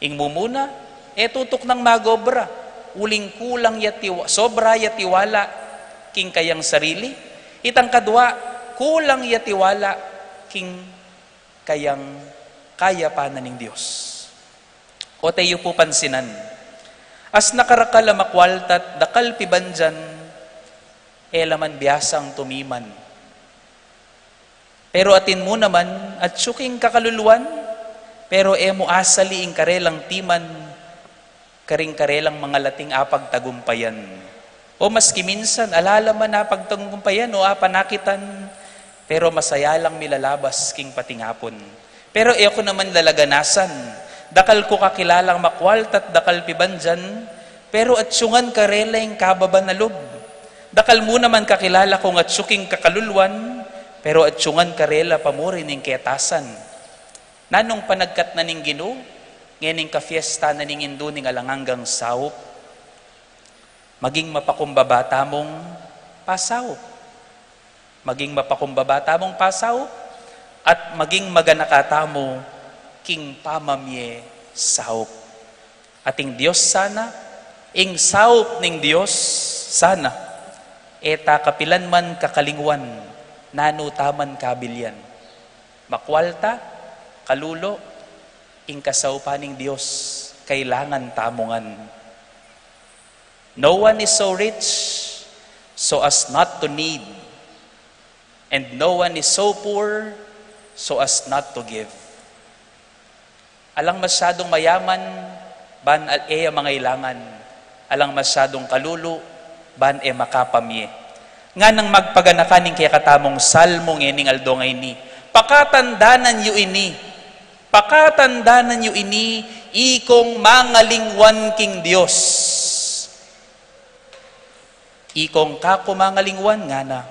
Ing mumuna, e tutuknang mag-obra, uling kulang ya tiwa-, sobra ya tiwala king kayang sarili. Itang kadua, kulang ya tiwala king kayang kayapan na ning Dios. O teyu pu pansinan, Asna karakal a makwalta't dakal pibandian, e la man biasang tumiman. Pero atin mu naman, atyu king kakaluluan, pero e mu asali ing karelang timan, karing karelang mangalating apagtagumpayan. O maski minsan, ala la man apagtagumpayan o apanakitan, pero masaya lang milalabas king patingapun. Pero e ku naman lalaganasan, dakal ku kakilalang makwalta't dakal pibandian, pero atyu ngan karela ing kababan a lub. Dakal mu naman kakilala kung atyu king kakaluluan, pero atyu ngan karela pamuri ning ketasan. Nanung panagkat na ning Ginu, ngening kafiesta na ning Indu ning alang anggang saup? Maging mapakumbaba tamung pasaup. Maging mapakumbaba tamung pasaup, at maging maganaka tamu king pamamie saup. At ing Dios sana, ing saup ning Dios sana, e ta kapilan man kakalingwan, nanu ta man kabilian. Makwalta, kalulu, ing kasaupan ning Dios, kailangan tamu ngan. No one is so rich so as not to need, and no one is so poor so as not to give. Alang masyadung mayaman ban al-, e ya mangailangan, alang masyadung kalulu ban e makapamie. Nganang magpaganaka ning kekatamung salmo ngening aldo ngeni, pakatandanan yu ini, pakatandanan yu ini, ikong mangalingwan king Dios. Ikong kaku mangalingwan, ngana,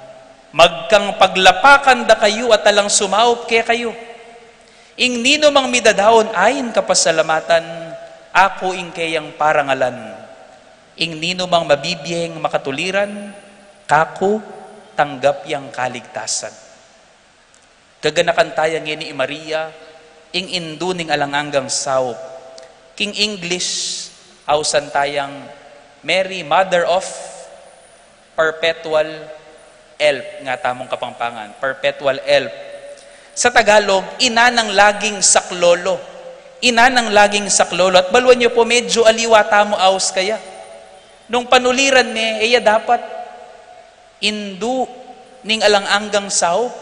magkang paglapakan da kayu at alang sumaup kekayu. Ing ninumang midadaun ain kapasalamatan, aku ing keyang parangalan. Ing ninumang mabibieng makatuliran, kaku tanggap yang kaligtasan. Gaganakan taya ngeni i Maria, ing Indu ning alang anggang saup. King English, ausan tayang Mary, Mother of Perpetual Help, nga tamung Kapampangan, Perpetual Help. Sa Tagalog, Ina ng Laging Saklolo. Ina ng Laging Saklolo. At baluan yu pu, medyo aliwa tamu aus kaya. Nung panuliran ne, e ya dapat Indu ning alang anggang saup.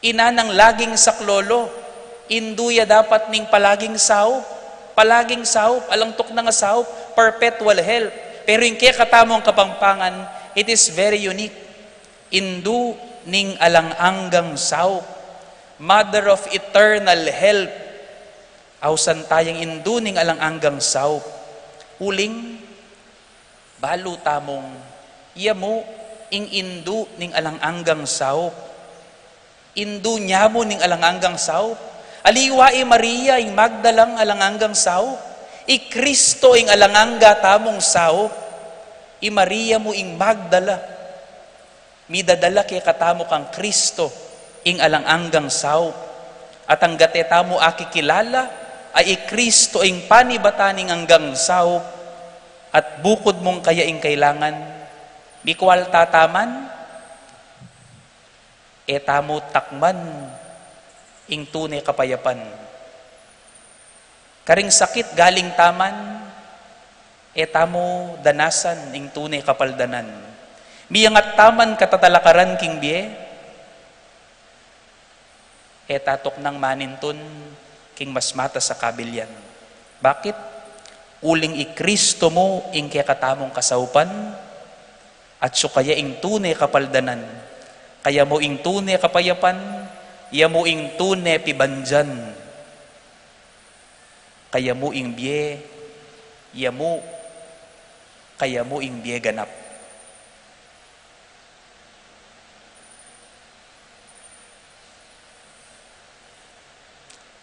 Ina ng laging saklolo, Indu ya dapat ning palaging saup, palaging saup, alang tuknang a saup, perpetual help. Pero ing kekatamung Kapampangan, it is very unique. Indu ning alang anggang saup, Mother of Eternal Help. Ausan tayang Indu ning alang anggang saup. Uling, balu tamung, ya mu ing Indu ning alang anggang saup. Indu nya mu ning alang anggang saup. Aliwa i Maria ing Magdalang alang anggang saup. I Kristo ing alang angga tamung saup. I Maria mu ing Magdala. Midadala kekatamu kang Kristo ing alang anggang saup. At anggat e tamu akikilala a i Kristo ing panibatan ning anggang saup, at bukud mung kaya ing kailangan, mikwalta ta man, e tamu takman ing tune kapayapan. Karing sakit galing ta man, e tamu danasan ing tune kapaldanan. Miyangat ta man katatalakaran king bie, e ta tuknang manintun king mas matas a kabilian. Bakit? Uling i Kristo mu ing kekatamung kasaupan, atyu kaya ing tune kapaldanan, kaya mu ing tune kapayapan, ya mu ing tune pibandian. Kaya mu ing bie, ya mu, kaya mu ing bie ganap.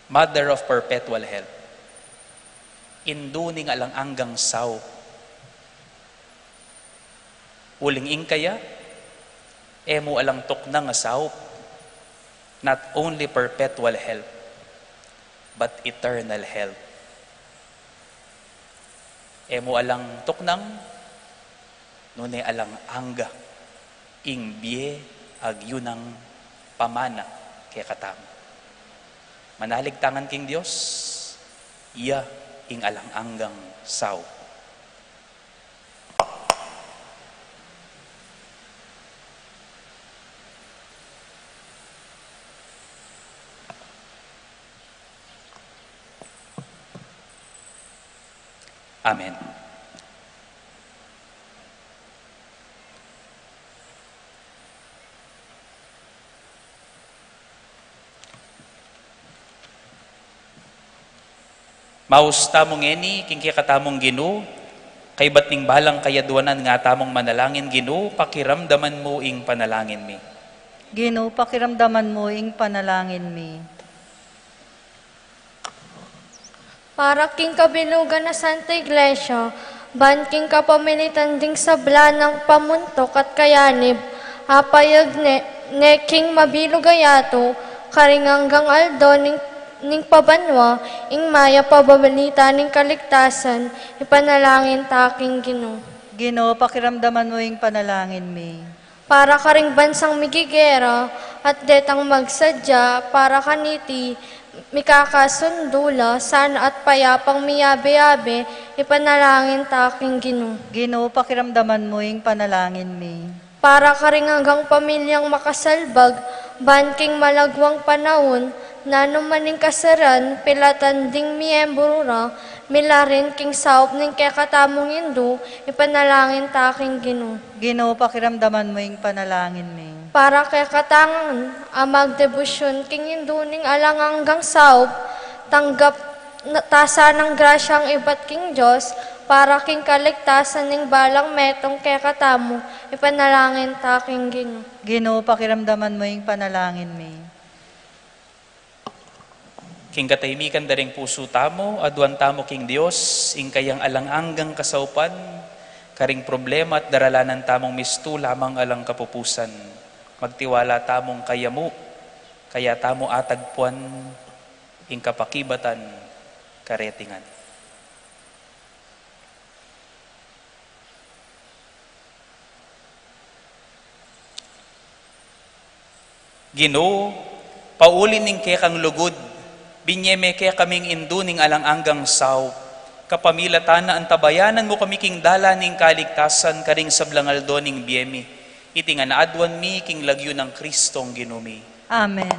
Mother of Perpetual Help. Indu ning alang anggang saup. Uling ing kaya, e mu alang tuknang a saup, not only perpetual help, but eternal help. E mu alang tuknang, nune alang angga, ing bie agyu nang pamana kekatamu. Manalig ta ngan king Dios, iya ing alang anggang saup. Amen. Maus tamu ngeni king kekatamung Ginu, kaybat ning balang kayadwanan nga tamung manalangin. Ginu, pakiramdaman mu ing panalangin mi. Ginu, pakiramdaman mu ing panalangin mi. Para king kabilugan na Santa Iglesia, ban king kapamilitan ding sabla nang pamuntuk at kayanib, apayag ne, ne king mabilug a yatu, karing anggang aldo ning, ning pabanua, ing mayap a balita ning kaligtasan, ipanalangin ta king Ginu. Ginu, pakiramdaman mu ing panalangin mi. Para karing bansang migigera, at detang magsadya, para kaniti, mikakasundu la, sana at payapang miyabe-yabe, ipanalangin ta king Ginu. Ginu, pakiramdaman mu ing panalangin mi. Para karing anggang pamilyang makasalbag, ban king malagwang panaun, nanu man ing kasaran, pilatan ding miyembru ra, milarin king saup ning kekatamung Indu, ipanalangin ta king Ginu. Ginu, pakiramdaman mu ing panalangin mi. Para kekatang a magdebosyon king Indu ning alang anggang saup, tanggap na, ta sanang grasyang ibat king Dios, para king kaligtasan ning balang metung kekatamu, ipanalangin ta king Ginu. Ginu, pakiramdaman mu ing panalangin mi. King katahimikan da ring pusu tamu, aduan tamu king Dios ing kayang alang anggang kasaupan, karing problema at daralanan tamung mistu lamang alang kapupusan. Magtiwala tamung kaya mu, kaya tamu atagpuan ing kapakibatan kareti ngan. Ginu, pauli ning kekang lugud, binye me kekaming Indu ning alang anggang saup, kapamilatan na antabayanan mu kami king dalan ning kaligtasan karing sablang aldo ning bie mi. Iti ngan aduan mi king lagyu nang Kristong Ginu mi. Amen.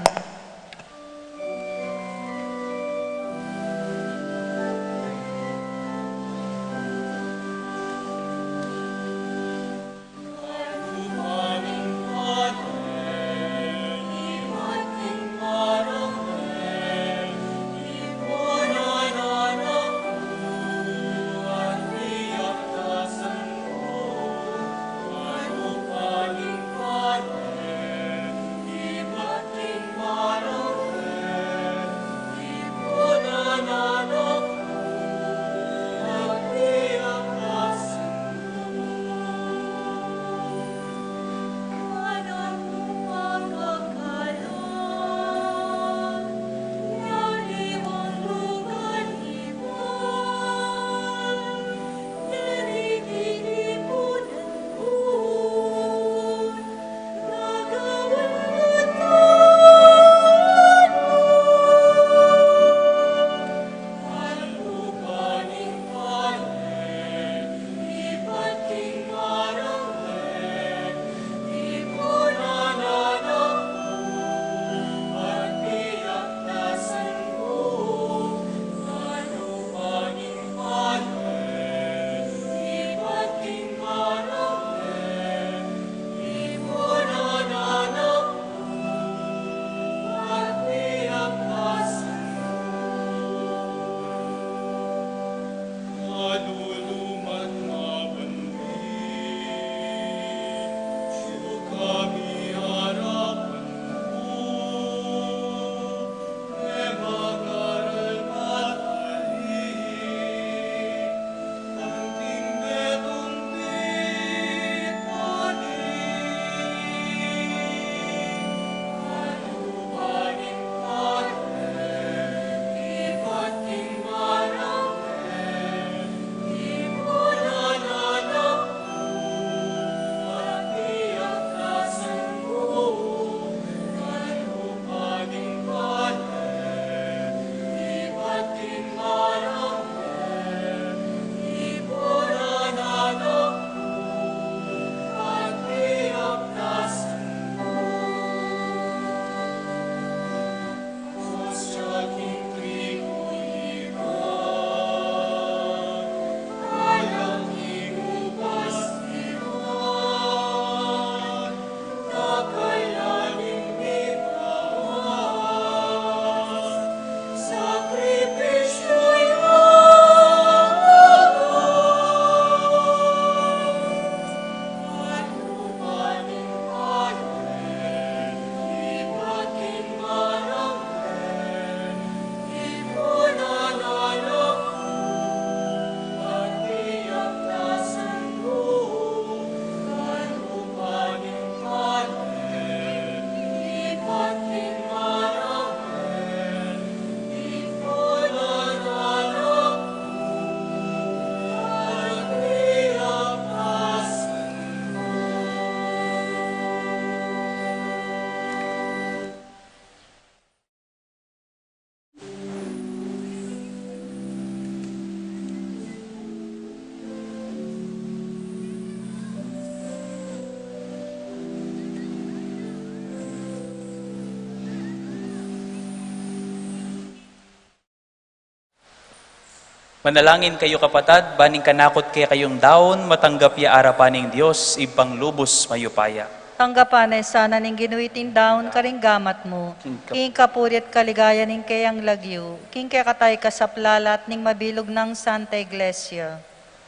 Manalangin kayu, kapatad, ban ing kanakung kekayung daun, matanggap ya arapan ning Dios, Ibpang lubus mayupaya. Tanggapan na sana ning Ginu iting daun karing gamat mu, king kap- king kapurian at kaligayan ning keyang lagyu, king kekatang kasaplalan at ning mabilug nang Santa Iglesia.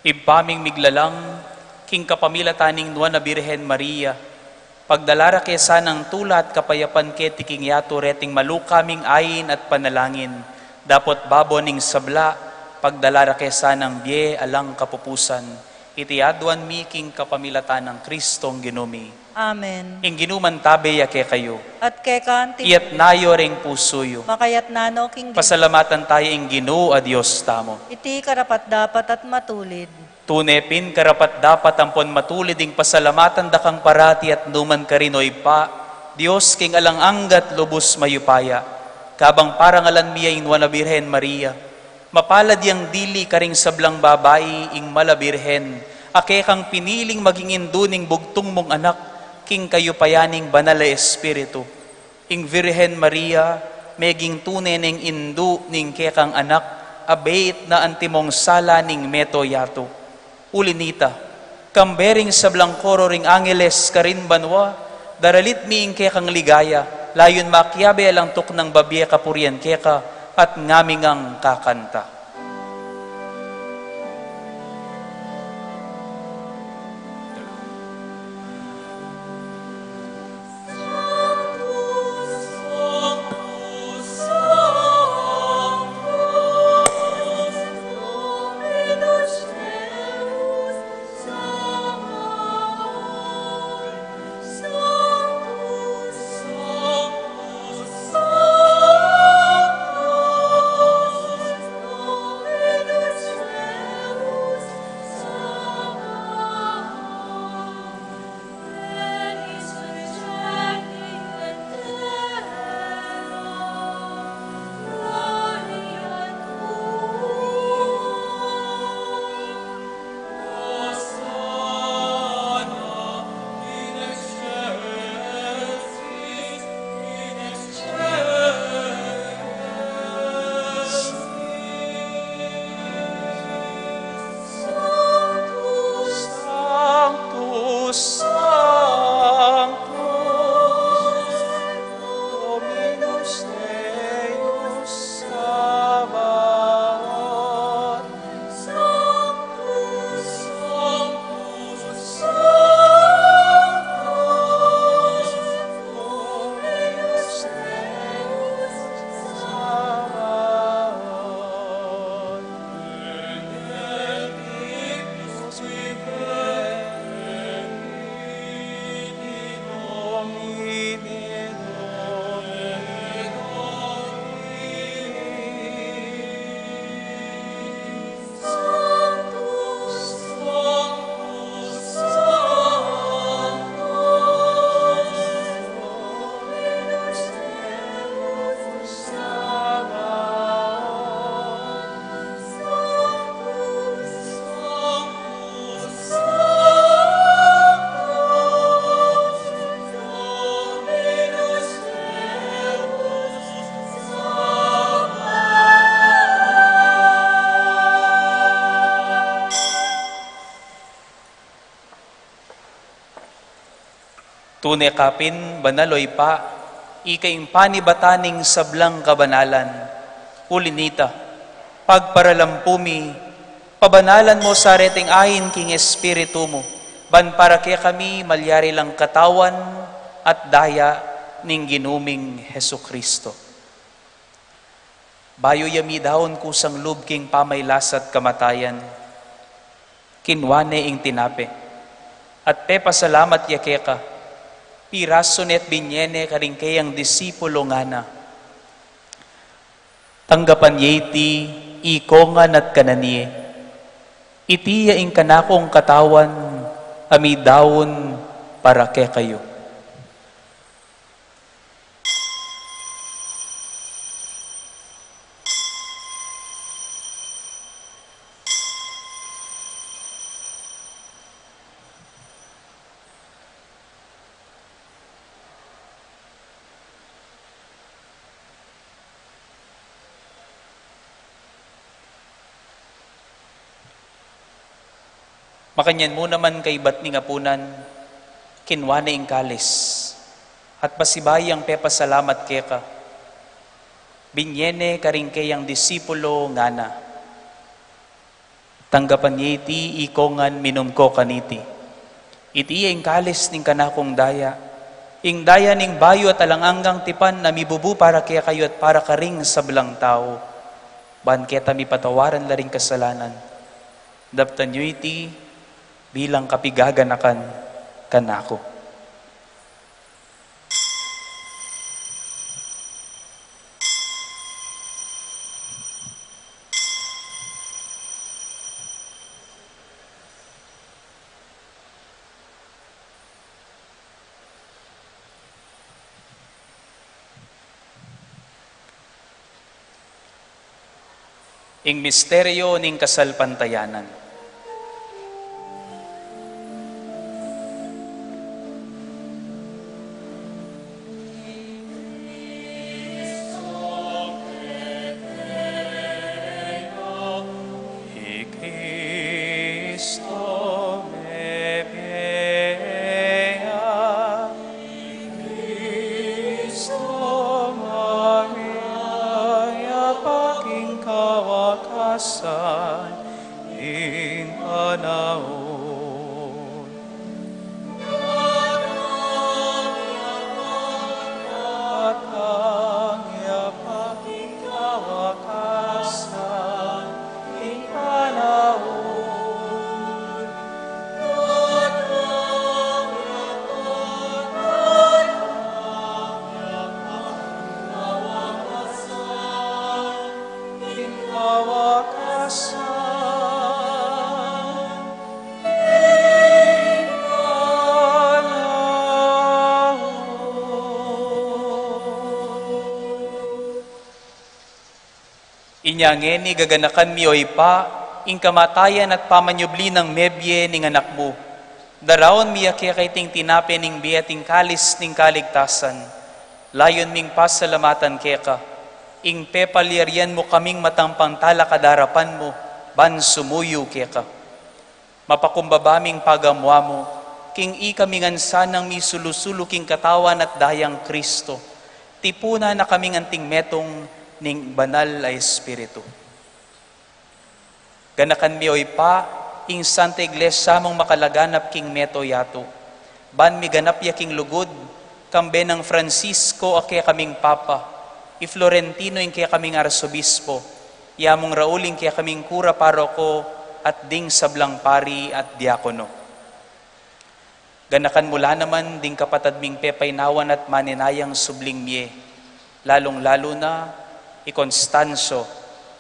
Ibpa ming miglalang, king kapamilatan ning Nuan a Birhen Maria, pagdala ra ke sanang tula at kapayapan keti king yatu reting maluka ming ain at panalangin, dapot babo ning sabla, pagdala ra ke sanang bie alang kapupusan. Iti aduan mi king kapamilatan nang Kristong Ginu mi. Amen. Ing Ginu mantabe ya kekayu. At keka anti. Iyatas yu ring pusu yu. Makayatas no king Ginu. Pasalamatan taya ing Ginu a Dios tamu. Iti karapat-dapat at matulid. Tune pin karapat-dapat ampon matulid ing pasalamatan da kang parati at nukarin man, O Ibpa, Dios king alang angga at lubus mayupaya. Kabang parangalan mi ya ing Nuan a Birhen Maria, mapalad yang dili karing sablang babai ing Mala Birhen, a kekang piniling maging indu ning bugtung mung Anak, king kayupayan ning Banal a Espiritu. Ing Birhen Maria, meging tune neng indu ning kekang Anak, a beit na antimong sala ning meto yatu. Uli nita, kambe ring sablang koro ring angeles karin banua, daralit mi ing kekang ligaya, layun makiabe alang tuknang babie kapurian keka, at ngami ngang kakanta. Sanctus, Sanctus, Dominus Deus Sabaoth. Sanctus, Sanctus, Sanctus, Dominus Deus Sabaoth. Tune ka pin banal, o Ibpa, ika ing panibatan ning sablang kabanalan. Uli na nita, pagparalan pu mi, pabanalan mu sa reting ain king Espiritu mu, ban para kekami malyari lang katawan at daya ning Ginu ming Jesucristo. Bayu ya midaun kusang lub king pamailas at kamatayan, kinua ne ing tinape, at pepasalamat ya keka, pirasu ne at binye ne karing keyang disipulu, ngana: Tanggapan ye iti, ikongan at kanan ye. Iti ya ing kanakung katawan a midaun para kekayu. Makanyan mu naman kaybat ning apunan, kinwa ne ing kalis, at pasibayu yang pepasalamat keka, binye ne karing keyang disipulo, ngana: Tanggapan ye iti ikong ngan, minum ko kaniti. Iti ya ing kalis ning kanakung daya, ing daya ning bayu at alang anggang tipan, a mibubu para kekayu at para karing sablang tau, ban keta mipatawaran la ring kasalanan. Daptan yu iti bilang kapigaganakan kanaku. Ing misteryo ning kasalpantayanan. I Kristo mebie ya, i Kristo mebie ya, king kawakasan ning panaun. Datang ya pa king kawakasan ning panaun. Datang ya pa, datang ya pa king kawakasan ning panaun. Inya ngeni gaganakan mi, o Ibpa, ing kamatayan at pamanyubli nang mebie ning Anak mu. Daraun mi ya keka iting tinape ning bie at ing kalis ning kaligtasan. Layun ming pasalamatan keka ing pepalyarian mu kaming matampang talakad king arapan mu, ban sumuyu keka. Mapakumbaba ming pagamuan mu, king ikami ngan sanang misulu-sulu king katawan at dayang Kristo, tipunan na kaming anting metung ning Banal a Espiritu. Ganakan mi, o Ibpa, ing Santa Iglesia mung makalaganap king mabilug a yatu, ban miganap ya king lugud, kambe nang Francisco a kekaming Papa, i Florentino ing kekaming Arsobispo, i Among Raul ing kekaming kura paroko, at ding sablang pari at diakono. Ganakan mu la naman ding kapatad ming pepainawan at maninayang subling mie, lalung-lalu na i Constancio,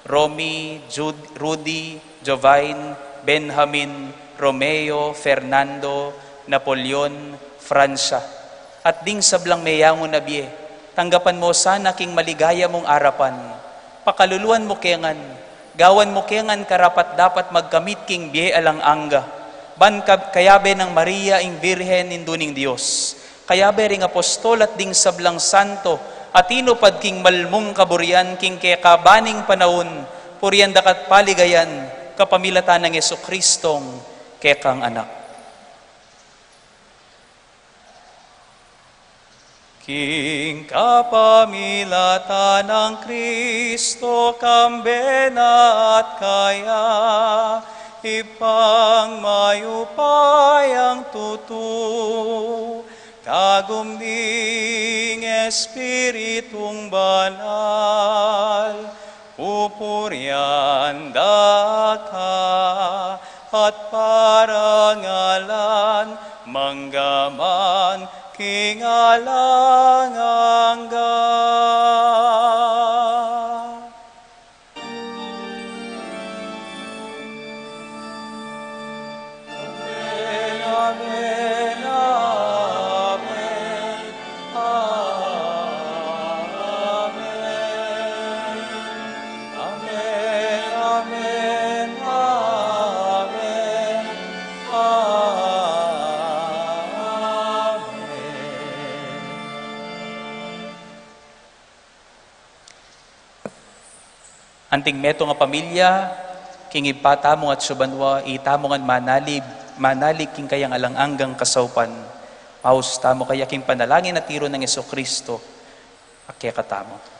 Romy, Jud-, Rudy, Jovine, Benjamin, Romeo, Fernando, Napoleon, Francia, at ding sablang meyangu na bie. Tanggapan mu sana king maligaya mung arapan. Pakaluluan mu ke ngan, gawan mu ke ngan karapat-dapat magkamit king bie alang angga, ban ka-, kayabe nang Maria ing Birhen, Indu ning Dios, kayabe ring apostol at ding sablang santo a tinupad king malmung kaburian king kekabaning panaun, purian da ka at paligayan kapamilatan nang Jesucristong kekang Anak. King kapamilatan nang Kristo, kambe na at kaya, Ibpang mayupayang tutu, kagum ning Espiritung Banal, pupurian da ka at parangalan, mangga man king alang angga. Amen, amen, amen. Amen. Amen, amen, amen, amen. Anting metung a pamilya, king Ibpa tamu atsu banua, itamu ngan manalib, manalig king kayang alang anggang kasaupan. Maus tamu kaya king panalangin a tiru nang Jesucristo, a kekatamu.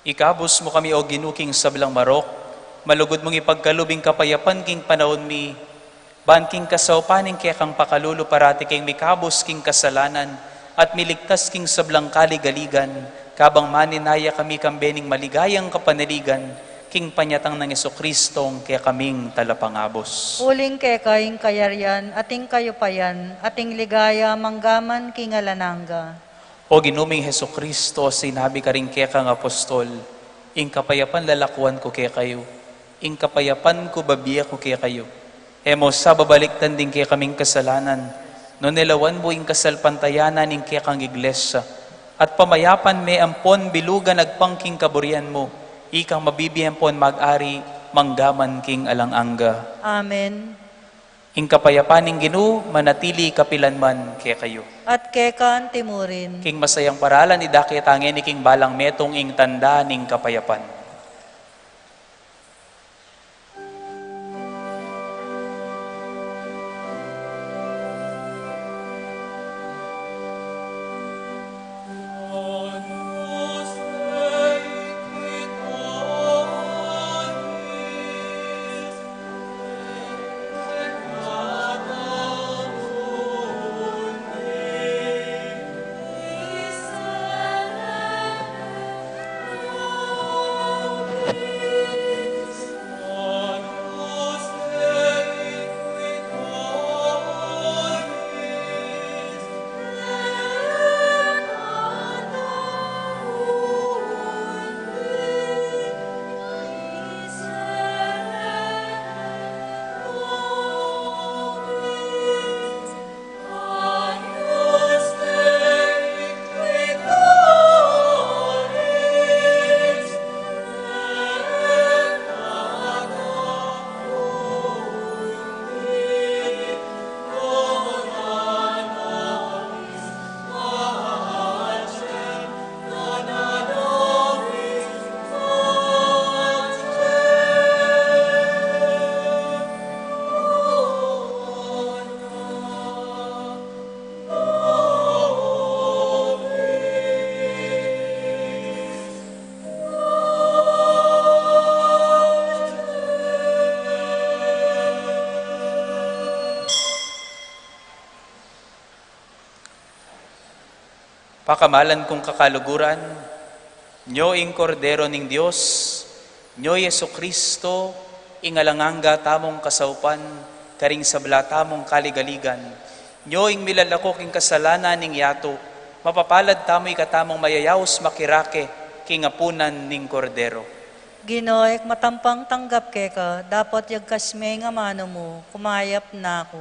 Ikabus mu kami, O Ginu, king sablang marok, malugud mung ipagkalub ing kapayapan king panaun mi, ban king kasaupan ning kekang pakalulu parati keng mikabus king kasalanan, at miligtas king sablang kaligaligan, kabang maninaya kami kambe ning maligayang kapanaligan, king panyatang nang Jesucristong kekaming Talapangabus. Uling keka ing kayarian, at ing kayupayan, at ing ligaya, manggaman king alang angga. O Ginu ming Jesucristo, sinabi karing kekang apostol, ing kapayapan lalakuan ku kekayu, ing kapayapan ku babie ku kekayu. E mu sa babalikdan ding kekaming kasalanan, nune lawan mu ing kasalpantayanan ning kekang iglesia, at pamayapan me ampon bilugan agpang king kaburian mu, ikang mabibie ampon mag-ari, manggaman king alang angga. Amen. Ing kapayapan ning Ginu manatili kapilan man kekayu. At keka anti mu rin. King masayang paralan idake ta ngeni king balang metung ing tanda ning kapayapan. Pakamalan kung kakaluguran, nyo ing Kordero ning Dios, nyo i Jesucristo, ing alang angga tamung kasaupan, karing sabla tamung kaligaligan, nyo ing milalako king kasalanan ning yatu, mapapalad tamu ikatamung mayayaus makirake king apunan ning Kordero. Ginu, e ku matampang tanggap keka, dapot yagkas me ing amanu mu, kumayap na ku.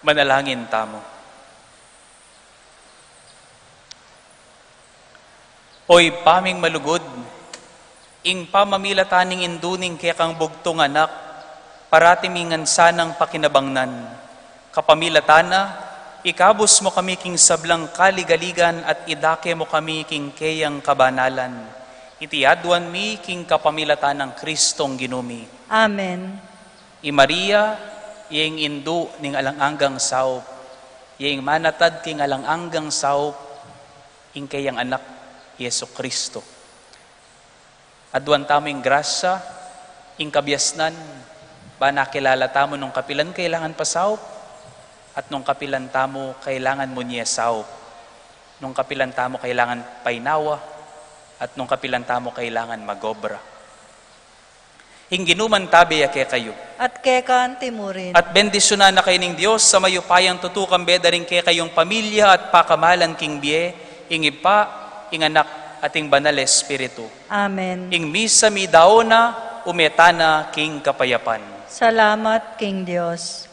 Manalangin tamu. O Ibpa ming malugud, ing pamamilatan ning Indu ning kekang bugtung Anak, parati mi ngan sanang pakinabangnan. Kapamilatan na, Ikabus mu kami king sablang kaligaligan at idake mu kami king keyang kabanalan. Iti aduan mi king kapamilatan nang Kristong Ginu mi. Amen. I Maria, iyeng indu ning alang anggang saup, iyeng manatad king alang anggang saup, ing keyang anak, Jesu Kristo. Aduan tamu ing grasya, ing kabiasnan, ba nakilala tamu nung kapilan kailangan pasaup, at nung kapilan tamu kailangan munye saup, nung kapilan tamu kailangan painawa, at nung kapilan tamu kailangan magobra. Ing Ginu mantabe ya kekayu. At keka anti mu rin. At bendisyunan na kayu ning Dios a mayupayang tutu, kambe da ring kekayung pamilya at pakamalan king bie, ing Ibpa, ing Anak, at ing Banal a Espiritu. Amen. Ing misa midaun na, ume tana king kapayapan. Salamat king Dios.